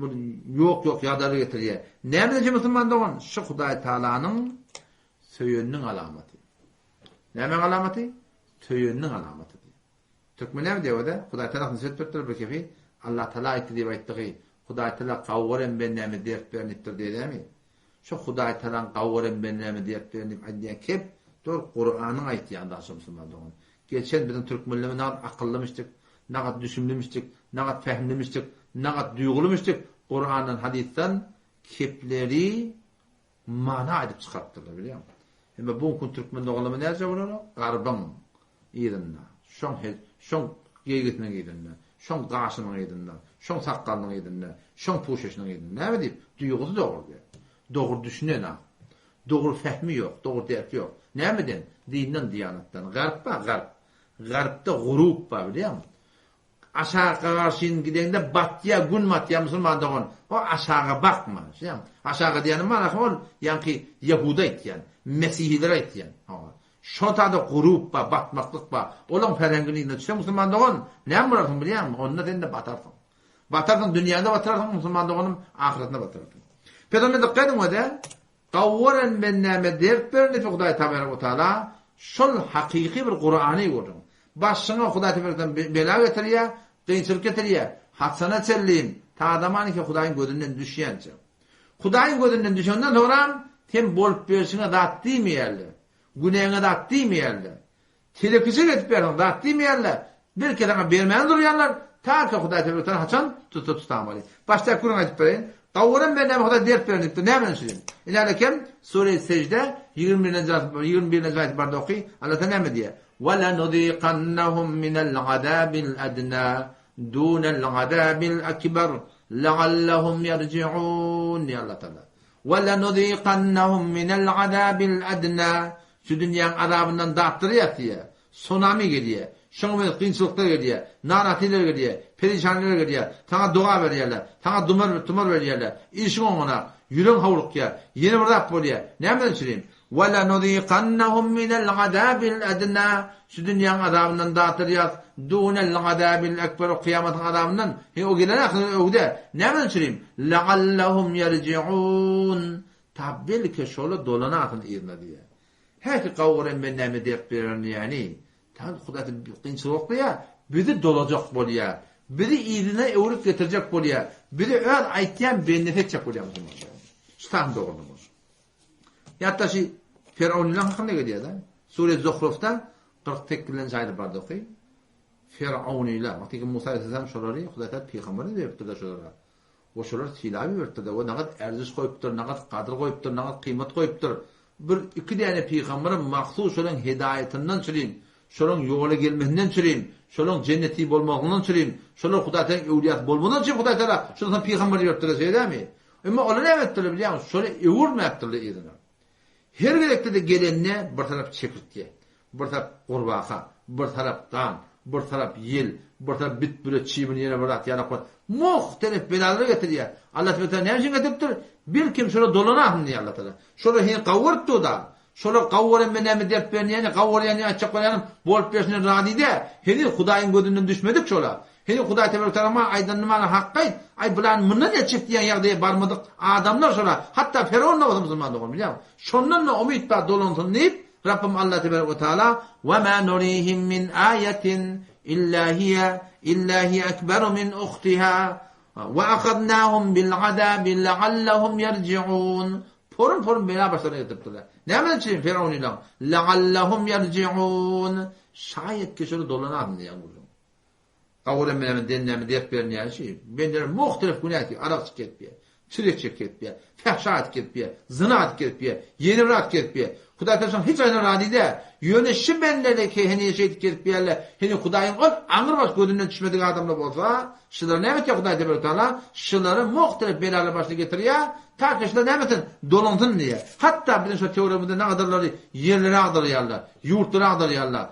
bir ýok-ýok ýagdaýlar getirýär. Näme üçin musulman dogan? Şu Hudaý Taalanyň söýeniniň alamaty. Nämäň alamaty? Söýeniniň alamaty. Türkmen näme diýýär özi? Hudaý Taala nesihat beripdir bir kefi. Allah Taala aýtdy diýip aýtdygy. Hudaý Taala gawurem bendäme dert berin diýipdir diýdämi? Şu Hudaý Taalaň gawurem bendäme dert berin diýip aýdýan kep dogry Kuranyň aýtýan zady şo musulman dogan. Geçen biziň türkmenlerimiz nagat akyllymyşdyk, nagat düşümlimişdik, nagat pähimlimişdik, nagat duýgulymişdik Kurandan hadysdan kepleri mana aýdyp çykarypdyrlar bilýäňmi? Emma bu gün türkmen doganlarymyz näce bolanok? Garbyň yzynda, şoň şoň geýgisiniň yzynda, şoň gaşynyň yzynda, şoň sakgalynyň yzynda, şoň puşeşiniň yzynda. Näme diýip? Duýgusy dogry däl. Dogry düşünenak. Dogry fehmi ýok, dogry derki ýok. Nämeden? Dinden, diýanatdan. Garp bar, garp. Garpda gurup bar bilýäňmi? Aşaga garşyn gideňde batýa gün batýa musulman dogan o aşaga bakma şeýam aşaga diýenim manasy ol ýaňky ýehuda aýtýan mesihilere aýtýan hawa şo tada gurup ba batmaklyk ba olaň pereňgini yzyna düşseň musulman dogan näme bolarsyň bilýäňmi onda sende batarsyň batarsyň dünýäde batyrarsyň musulman doganym ahyretinde batyrarsyň pes onda dykgat ediň öde Gawuren bendäme dert berdi Hudaý Tabaraka we Taala şol hakyky bir Kurany gördüň. Başyňa Hudaý Tabaraka bela getirýär, kynçylyk getirýär. Haçana çenli ta zaman ki Hudaýyň gözünden düşýänçä. Hudaýyň gözünden düşenden soňram sen bolup berşiňe zat diýmeýärler. Günäňe zat diýmeýärler. Telekeçilik edip berseň zat diýmeýärler. Belki saňa bermäne durýarlar. Taka Hudaý teberekden haçan tutsa tutamaly. Başdaky gürrüňi aýdyp bereýin. Gawuram men näme Hudaý dert beren diýipdir. Nämeden üçin? Ine kem Sure Sejde 21-nji 21-nji aýaty barda oky. Allah Taala näme diýýär? Ve lenuzikannahum minel azabil adna dunel azabil akbar leallahum yerjiun diýýär Allah Taala. Ve lenuzikannahum minel azabil adna Şu dünýäň azabyndan datdyrýas diýýär. Sunami gelýär. Şoňa meňzeş kynçylyklar gelýär. Narahatlylar gelýär. Perişanlylar gelýär. Saňa doga berýärler. Saňa dumar tumar berýärler. Işiň oňanak. Ýüregiň howlukýar. Ýene bir zat bolýar. Nämeden çürim? Welenuzikannahum minel azabil adna. Şu dünýäň azabyndan datdyrýas. Dunel azabil ekber. O kyýamatyň azabyndan. He o gelen ahyry öwde. Nämeden çürim? Leallahum yerjiun. Ta belki şola dolanarsyň yzyna diýýär. Häki gawuram men näme dert bererin diýýäni. Ta Hudaý kynçylyk oklaýar, bizi dolajak bolýar. Bizi yzyna öwrüp getirjek bolýar. Bizi öz aýtýan bendesi etjek bolýar musulmanlar. Şu tam dogruny bul. Ýatda şu Firawunlar hakynda gelýär-de. Sure Zuhrufda 48-nji aýda bardy oky. Firawunlar, wagty Musa aleyhisselam şolary Hudaý Taala pygamber beripdir-de şolara. We şolar sylap iberipdir-de, we nagat ärziş goýupdyr, nagat gadyr goýupdyr, nagat kyýmat goýupdyr. Bir, iki däne pygambere mahsus şolaň hedaýatyndan çürim, şolaň ýola gelmesinden çürim, şolaň jenneti bolmagyndan çürim, şolar Hudaý Tagalaň öwlüýasy bolmagyndan çürim Hudaý Tagala şolardan pygamber iberipdir-de, şeýle dälmi? Emma olar näme etdiler bilýäňmi? Şoly öwürmäpdirler yzyna. Her gezekde-de gelende bir tarap çekirtge, bir tarap gurbaka, bir tarap gan, bir tarap ýel, bir tarap bit büre çybyn ýene bir zat ýalak bir muhtelif belalary getirýär. Allah subhanahu teala näme üçin getiripdir? Belkim şolar dolanasyn diýýär Allah taala. Şolar heniz gawuryp dur da. Şolar gawuran men näme dert bilen ýene gawurýan ýa aýtjak bolýanym bolup berşinden razy däl. Heniz Hudaýyň gözünden düşmedik şolar. Heniz Hudaý tebarek teala maňa aýdanyny maňa hakka aýt, aý bulan mundan etjek diýen ýagdaýa barmadyk adamlar şola, hatda Ferown-da bolsa musulman dogan bilýäňmi? Şondan-da umyt bar dolansyn diýip, Rabbym Alla tebarek we teala, Ve ma nurihim min aýatin illa hiýe illa hiýe ekberu min uhtiha we ahaznahum bil azabi leallehum ýerjiun Porun-porun bela başlaryna getiripdirler. Näme üçin Ferownylaň leallehum ýerjiun şaýat ki şolar dolanaryn diýen gürrüň. Gawuram bilen dennämi dert berinýän şi. Bendeler muhtelif günä etýär, arak içip gezipýär, çilik çekip gezipýär, fähşa edip gezipýär, zyna edip gezipýär, ýene bir zat gezipýär. Hudaý Tagala şoň hiç aýna razy däl. Ýöne şi bendeler ki heniz şeýdip gezipýärler, heniz Hudaýyň ol aňrybaş gözünden düşmedik adamlar bolsa, şylary näme etýär Hudaý Tebarek Tagala? Şylary muhtelif belalar başyna getirýär, ta ki şylar näme etsin? Dolansyn diýýär. Hatda biziň şo töweregimizde nagadyrlary ýerleri agdarýarlar, ýurtlary agdarýarlar.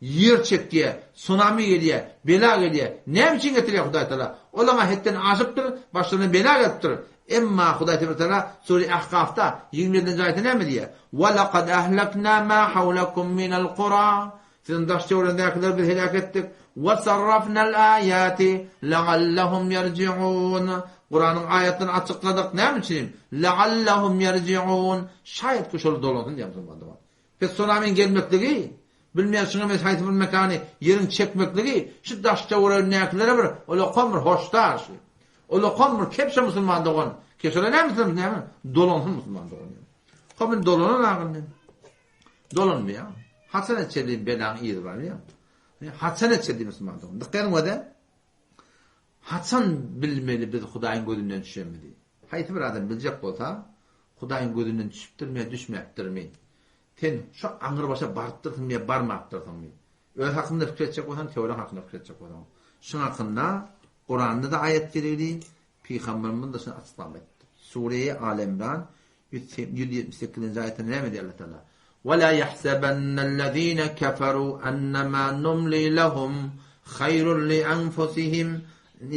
Ýer çekýär, sunami gelýär, bela gelýär. Näme üçin getirýär Hudaý Tagala? Olaň-a hetden aşypdyr, başlaryna bela gelipdir. Emma Hudaý Tagala Sure Ahkafda 27-nji aýatda näme diýýär? Wa laqad ahlakna ma hawlakum minal qura. Siziň daş töweregiňizdäkileri biz heläk etdik. Wa sarrafnal aýati la'allahum ýerji'un. Kuranyň aýatlaryny açykladyk. Näme üçin? La'allahum ýerji'un. Şaýat ki şolar dolansyn diýýär musulman dogan. Pes sunamyň gelmekligi, bilmeýän şuňa meňzeş haýsy bir mekany ýeriň çekmekligi şu daş töweregindäkilere bir ulakam bir hoşdar şu. Ulakam bir kepşe musulman dogan. Kepşeler näme musulman näme? Dolansyn musulman dogan. Hop indi dolanan agyn. Dolanmaýar. Haçan etjeli belaň yzy bar ýa. Haçan etjeli musulman dogan. Dikkat ediň wada. Haçan bilmeli biz Hudaýyň gözünden düşenimizi? Haýsy bir adam biljek bolsa, Hudaýyň gözünden düşüpdirmi ýa düşmäpdirmi? Sen şu aňrybaşa barypdyrsyňmy ýa barmapdyrsyňmy? Öz hakynda pikir etjek bolsaň, töwerek hakynda pikir etjek bolsaň. Şuň hakynda Kuranda-da aýat geregli, Pygamberimiz-de şuny açyklap aýtdy. Sureýi Aly Imran 178-nji aýatynda näme diýýär Allah Taala? Ve la yahsebennellezine keferu ennemâ numli lehum haýrun li enfusihim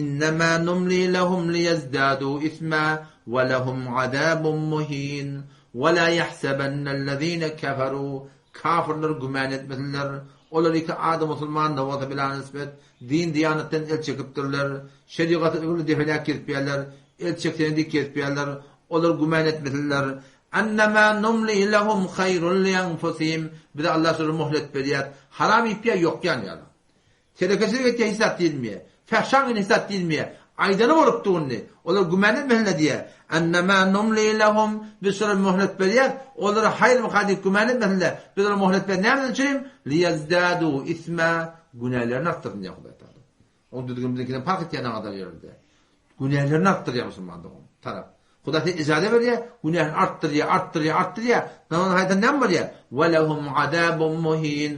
innemâ numli lehum liyezdâdû ismâ ve lehum azâbun muhîn. Ve la yahsebennellezine keferu Kafirler güman etmesinler. Olar iki ady musulman-da bolsa bila nisbet din-diýanatdan el çekipdirler. Şerigaty öwrülip depeläp gezipýärler. El çeksene diýip gezipýärler. Olar güman etmesinler. Ennemâ numli lehum haýrun li enfusihim. Bize Allah şolara muhlet berýär. Haram iýipýär, ýokýan ýaly. Telekeçilik etýär hiç zat diýilmeýär. Fähşaň ýene hiç zat diýilmeýär. Aýdany bolupdy indi. Olar güman etmesinler diýýär. Ennemâ numli lehum. Biz şolara muhlet berýäs. Olara haýyrmyka diýip güman etmesinler. Biz olara muhlet berýäs. Näme üçin? Liýezdâdû ismâ. Günälerini artdyrsyn diýýär Hudaý Tagala. Oň düzgüni biziňkiden parh etýän agadar ýerde. Günälerini artdyrýar musulman dogan. Tarap. Hudaý size ijaza berýär, günäsini artdyrýar, artdyrýar, artdyrýar. Namaz haýdan näme bolýar? Ve lehum azabun muhin.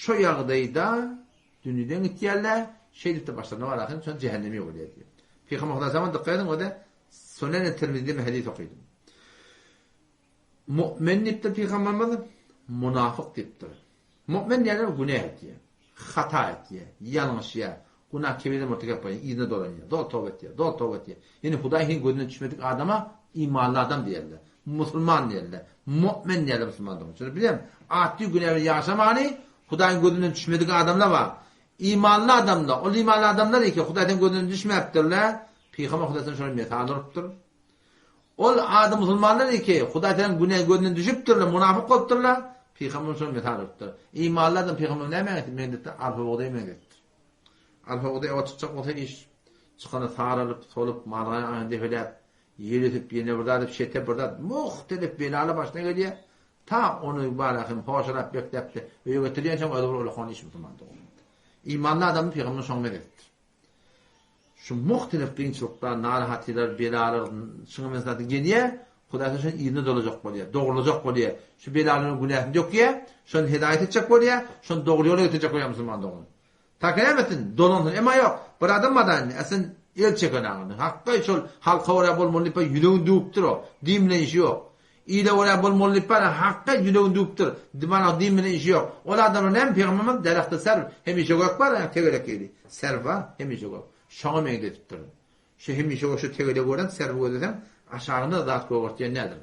Şo ýagdaýda dünýeden gitýärler, şeýdip-de başlaryna bar ahyryn, şonda jähenneme ýogalýar diýýär. Pygamber Hudaý zaman dykgat ediň, o-da Sunan-y Tirmizide men hadys okydym. Mu'min diýipdir pygamberimiz, munafyk diýipdir. Mu'min diýenler günä etýär, hata etýär, ýalňyşýar, günah kebire murtekep bolýar, yzyna dolanýar, zol toba etýär, zol toba etýär. Ýöne Hudaýyň hiç gözüne düşmedik adama imanly adam diýerler, musulman diýerler, mu'min diýerler musulman dogan. Şuny bilem, atdy günä bilen ýaşamany Hudaýyň gözünden düşmedik adamlar bar. Imanly adamlar, ol imanly adamlar eke Hudaýdan gözünden düşmäpdirler. Pygamber Hudaýdan şoňa mesal urupdyr. Ol ady musulmanlar eke, Hudaý tagalaň günä gözünden düşüpdirler, munafyk bolupdyrlar. Pygamber şony mysal urupdyr. Imanly adam pygambere näme meňzetdi? Meňzetdi, arpa bugdaýa meňzetdi. Arpa bugdaý oba çykjak bolsa iş, çykany saralyp, solup, malgaýa aýagyny depeläp, ýel ösüp, ýene bir zat edip, şete bir zat, muhtelif belalar başyna gelýär. Ta ony bara hem hoşalap bekläp-de öýe getirýänçäň özi bir ullakan iş musulman dogan. Imanly adamy pygamber şoňa meňzetdi. Şu muhtelif kynçylyklar, narahatylar, belalar şuňa meňzeş zatlar gelýär, Hudaý şony yzyna dolajak bolýar, dogrulajak bolýar. Şu belalaryň günäsini dökýär, şony hedaýat etjek bolýar, şony dogry ýola getirjek bolýar musulman dogan. Taka näme etsin? Dolansyn. Emma ýok, bir adam bar indi, sen el çeken aňyny. Hakda şol halka görä bolmaly diýip ýüregini düwüpdir o. Din bilen işi ýok. Ile görä bolmaly diýip bar, hakda ýüregini düwüpdir. Mana din bilen işi ýok. Ol adamlar näme pygamberimiz derehde serw, hemişe gök bar, ýa tegelek ýeri. Serw bar, hemişe gök. Şoňa meňzedipdir. Şu hemişe gök şu tegelegi gören serwi gözleseň, aşagynda zat gögertýän däldir.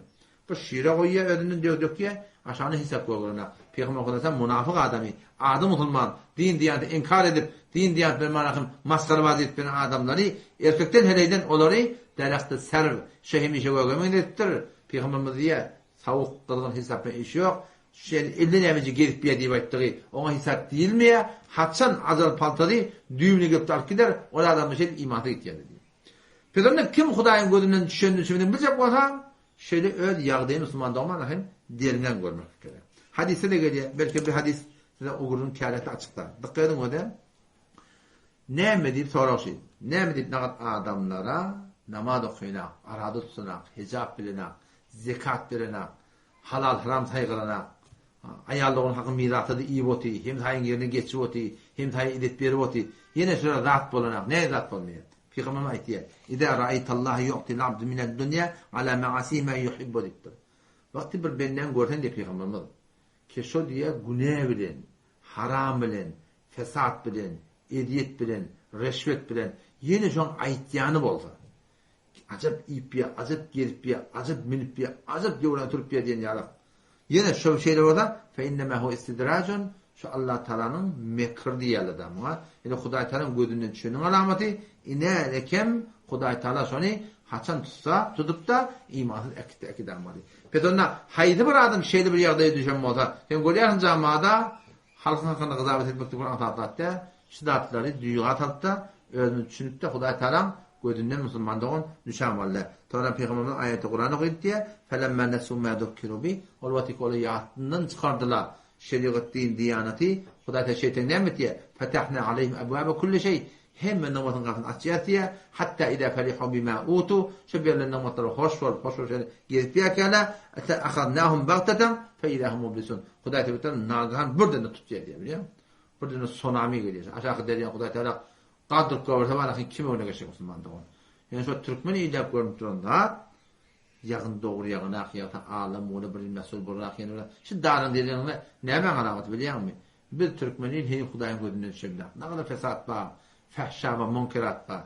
Bir şire goýýar, özünden dög dökýär, aşagynda hiç zat gögerenok. Pygamber Hudaýdan munafyk adamy, ady musulman, din-diýaneti inkar edip, din-diýanet bilen mana kim masgarabaz edip ýören adamlary, erkekden heleýden olary derehde serw, şu hemişe göge meňzedipdir. Pygamberimiz diýýär, Sowuk, gyzgyn hesap bilen işi ýok. Şeýle elde nämeje gezip ýör diýip aýtdygy, oňa hesap diýilmeýär. Haçan ajal paltasy düýbüne gelip-de alyp gider, ol adamda şeýdip imansyz gitýändir diýýär. Pes onda kim Hudaýyň gözünden düşenini düşmedigini biljek bolsa, şeýle öz ýagdaýyny musulman dogman hem derňän görmek gerek. Hadysda-da gelýär, belki bir hadys size o gürrüňiň käresini açyklar. Dykgat ediň özä. Näme diýip sorag şi. Näme diýip nagat adamlara namaz okaýanak, araza tutanak, hijap bilenak, zekat berenak, halal haram saýgaranak, aýal dogan haky mirasda-da iýip oty, hemsaýyň ýerine geçip oty, hemsaýa idet berip oty, ýene şular zat bolanak, näme zat bolmaýar? Pygamberimiz aýtýar, Iza raýtallaha ýu'til abdu mined dunýa ala ma'asihi ma yuhibbu diýipdir. Wagty bir bendäni görseň diýýär pygamberimiz, ki şo diýýär günä bilen. haram bilen, fesat bilen, ezýet bilen, reşwet bilen, ýene şoň aýtýany bolsa, ajap iýip ýa, ajap gezip ýa, ajap münüp ýa, ajap döwran sürüp ýa diýen ýalak. Ýene şo şeýle bolsa, fe innema huwe istidrajun, şu Allah Tagalanyň mekr diýýärler-dä muňa. Ýene Hudaý Tagalaň gözünden düşeniň alamaty, ine rekem Hudaý Tagala şony haçan tutsa, tutup-da, imansyz äkitdi äkidämady. Pes onda haýsy bir adam şeýle bir ýagdaýa düşen bolsa, sen görýärsiň jamada halkyň hakynda gyzabat etmeklik bir aňsat zat däl. Şu zatlary duýga salyp-da, özümiz düşünip-de Hudaý Tagalaň gözünden musulman dogan düşen boldy. Soňra Pygamberimiz aýaty Kuran okydy diýýär, Felemma nesu ma zukkiru bi, ol wagtky olar ýatyndan çykardylar şerigat din diýanaty, Hudaý Tagala şeýtan näme etýär? Fetahna aleýhim ebwabe kulli şeý, hemme nygmatyň gapysyny açýarys diýýär, hatta iza ferihu bima utu, şo berlen nygmatlara hoş bolup, hoş bolup şeýle gezip ýörkäler, ahaznahum bagtatan fe iza hum mublisun, Hudaý Tagala nagahan birden-de tutýar diýýär, bilýäňmi? Birden-de sunami gelýär. Aşaky derýany Hudaý Tagala Galdyryp goýberse barasyn kim öňüne geçjek musulman dogan. Ýöne şo türkmen iýläp görünip duran zat ýagyn dogry ýagyn ak ýagsa alla muly bir mesul burrak ýene bir şu daryň diýlenine nämäň alamaty bilýäňmi biz türkmen il heniz hudaýyň gözünden düşemzok nagada fesat bar fähşa bar munkerat bar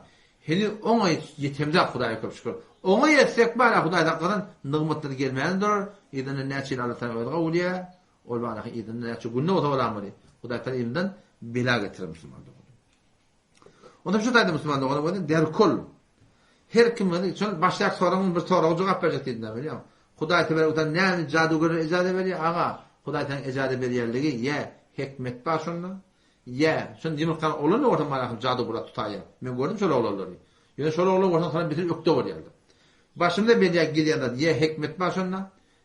heniz oňa ýetemzok hudaýa köp şükür oňa ýetsek bara hudaý saklasyn nygmatlar gelmäni durar yzyndan näçe ýyl alla taala özi gowulýar Ol baraka yzynda näçe günde bolsa bolanmaly. Hudaý taala yzyndan bela getirer musulman dogana. Onda şu taýda musulman dogana bolsa derkul her kim şol başdaky soragyň bir soraga jogap berjek diýdim bilýän. Hudaý tebarek taala näme jadygörlere ijaza berýär aga? Hudaý taala ijaza berýärligi ýa hikmet bar şonda. Ýa şon ýumurtgany oglan bolsa mana jady gura tutaýar. Men gördüm şol oglanlary. Ýöne şol oglan bolsa soň bitir ökde bolýarlar. Başymda bela gelýän zat ýa hikmet bar şonda.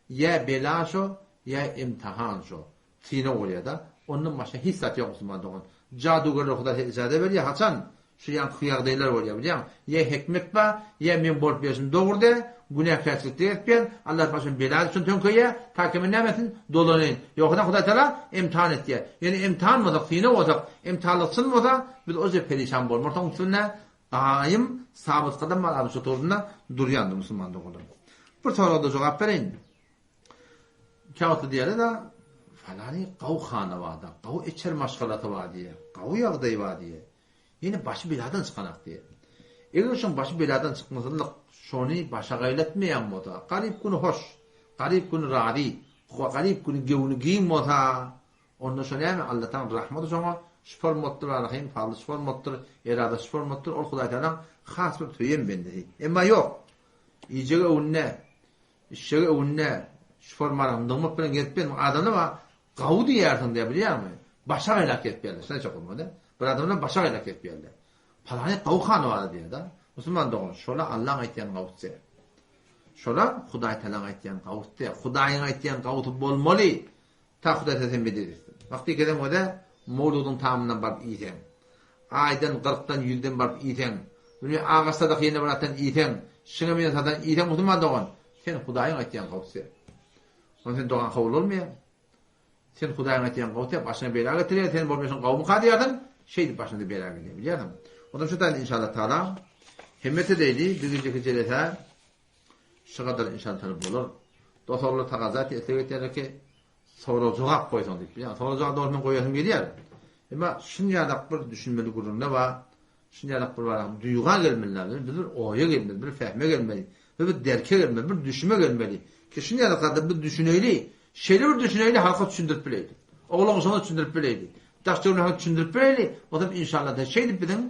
Ýa bela şo, ýa imtihan şo. Synag bolýada. Ondan başga hiç zat ýok musulman dogan. Jadygörler Hudaý size ijaza berýär haçan şu ýaňky ýagdaýlar bolýar bilýäňmi? Ýa hikmet bar, ýa meň bolup berşim dogry däl, günäkärçilikde gezipýän, Allah başyma bela düşen töňkeýär, ta ki men näme etsin, dolanaýyn. Ýogsa Hudaý Tagala imtihan etýär. Ýöne imtihan bolsak, synag bolsak, imtihanlyk çyn bolsa, biz o je perişan bolmarys oň üstünde. Daýym sabyt gadam bar abi şu torunda durýandy musulman doganlar. Bir soragda jogap bereýin. Käwagtda diýýärler da falany gawy hana barda, gawy içer maşgalasy bar diýýär, gawy ýagdaýy bar diýýär. Ýene başy beladan çykanak diýýär. Eger şoň başy beladan çykmasyzlyk şony başa gaýlatmaýan bolsa, garyp güni hoş, garyp güni razy, garyp güni göwni giň bolsa, Onda şo näme, Allataň rahmaty şoňa şu formatdyr, Rahym, fazly şu formatdyr, eradasy şu formatdyr, ol Hudaý Tagalaň has bir söýen bendesi. Emma ýok. Iýjegi öwünde, içjegi öwünde, şu formalaň nygmat bilen gezip ýören adamlar bar, gawy diýýärsiň diýýär, bilýäňmi? Başa gaýlap gezip ýörler, şeýle çok bolmady. Bir adamlar başa gaýlap gezip ýörler. Palany gawy hany bar diýýär-de. Musulman dogan, şola Allaň aýtýan gawusy. Şola Hudaý Tagalaň aýtýan gawusy. Hudaýyň aýtýan gawusy bolmaly. Ta Hudaý sen sen medet etsin. Wagty gelen göze mowludyň tamyndan baryp iýseň. Aýdan, kyrkdan, ýüzden baryp iýseň. Bilmeýän agaç sadaka ýene bir atdan iýseň. Şiňe meni satan iýseň musulman dogan. Sen Hudaýyň aýtýan gowusy. Onda sen dogan kabul bolmaýar. Sen Hudaýyň aýtýan gowusy başyňa bela getirýär. Sen bolmaýşyň gowumyka diýýärsiň. Şeýdip başyňa bela gelýär bilýärsiň. Onda şu taýda inşallah taala himmet edeýli bir gijeki jelese Şu gadar inşallah taala bolar. Dos ogullar tagaza etdi, isleg etýärler ki, sorag jogap goýsaň diýip. Ýa sorag jogap dogry men goýasym gelýär. Emma şunýalak bir düşünmeli gürrüňde bar. Şunýalak bir bar, duýga gelmeli lazym. Biz bir oýa gelmeli, bir fehme gelmeli. Biz bir derke gelmeli, bir düşünme gelmeli. Ki şunýalak zada bir düşüneýli. Şeýle bir düşüneýli halka düşündirip bileýli. Oglan şona düşündirip bileýli. Daş töweregine düşündirip bileýli. O zaman inşallah şeýdip biziň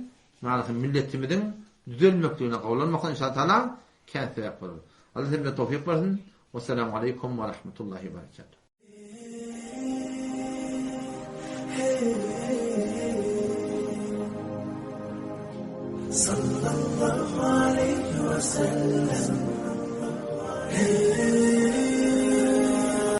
Manasy milletimiziň düzelmekligine gowulanmaklygyna inşallah taala kän sebäp bolar. Allah hemmä towfyk bersin. Wessalamu aleýkum we rahmetullahi we berekatuh.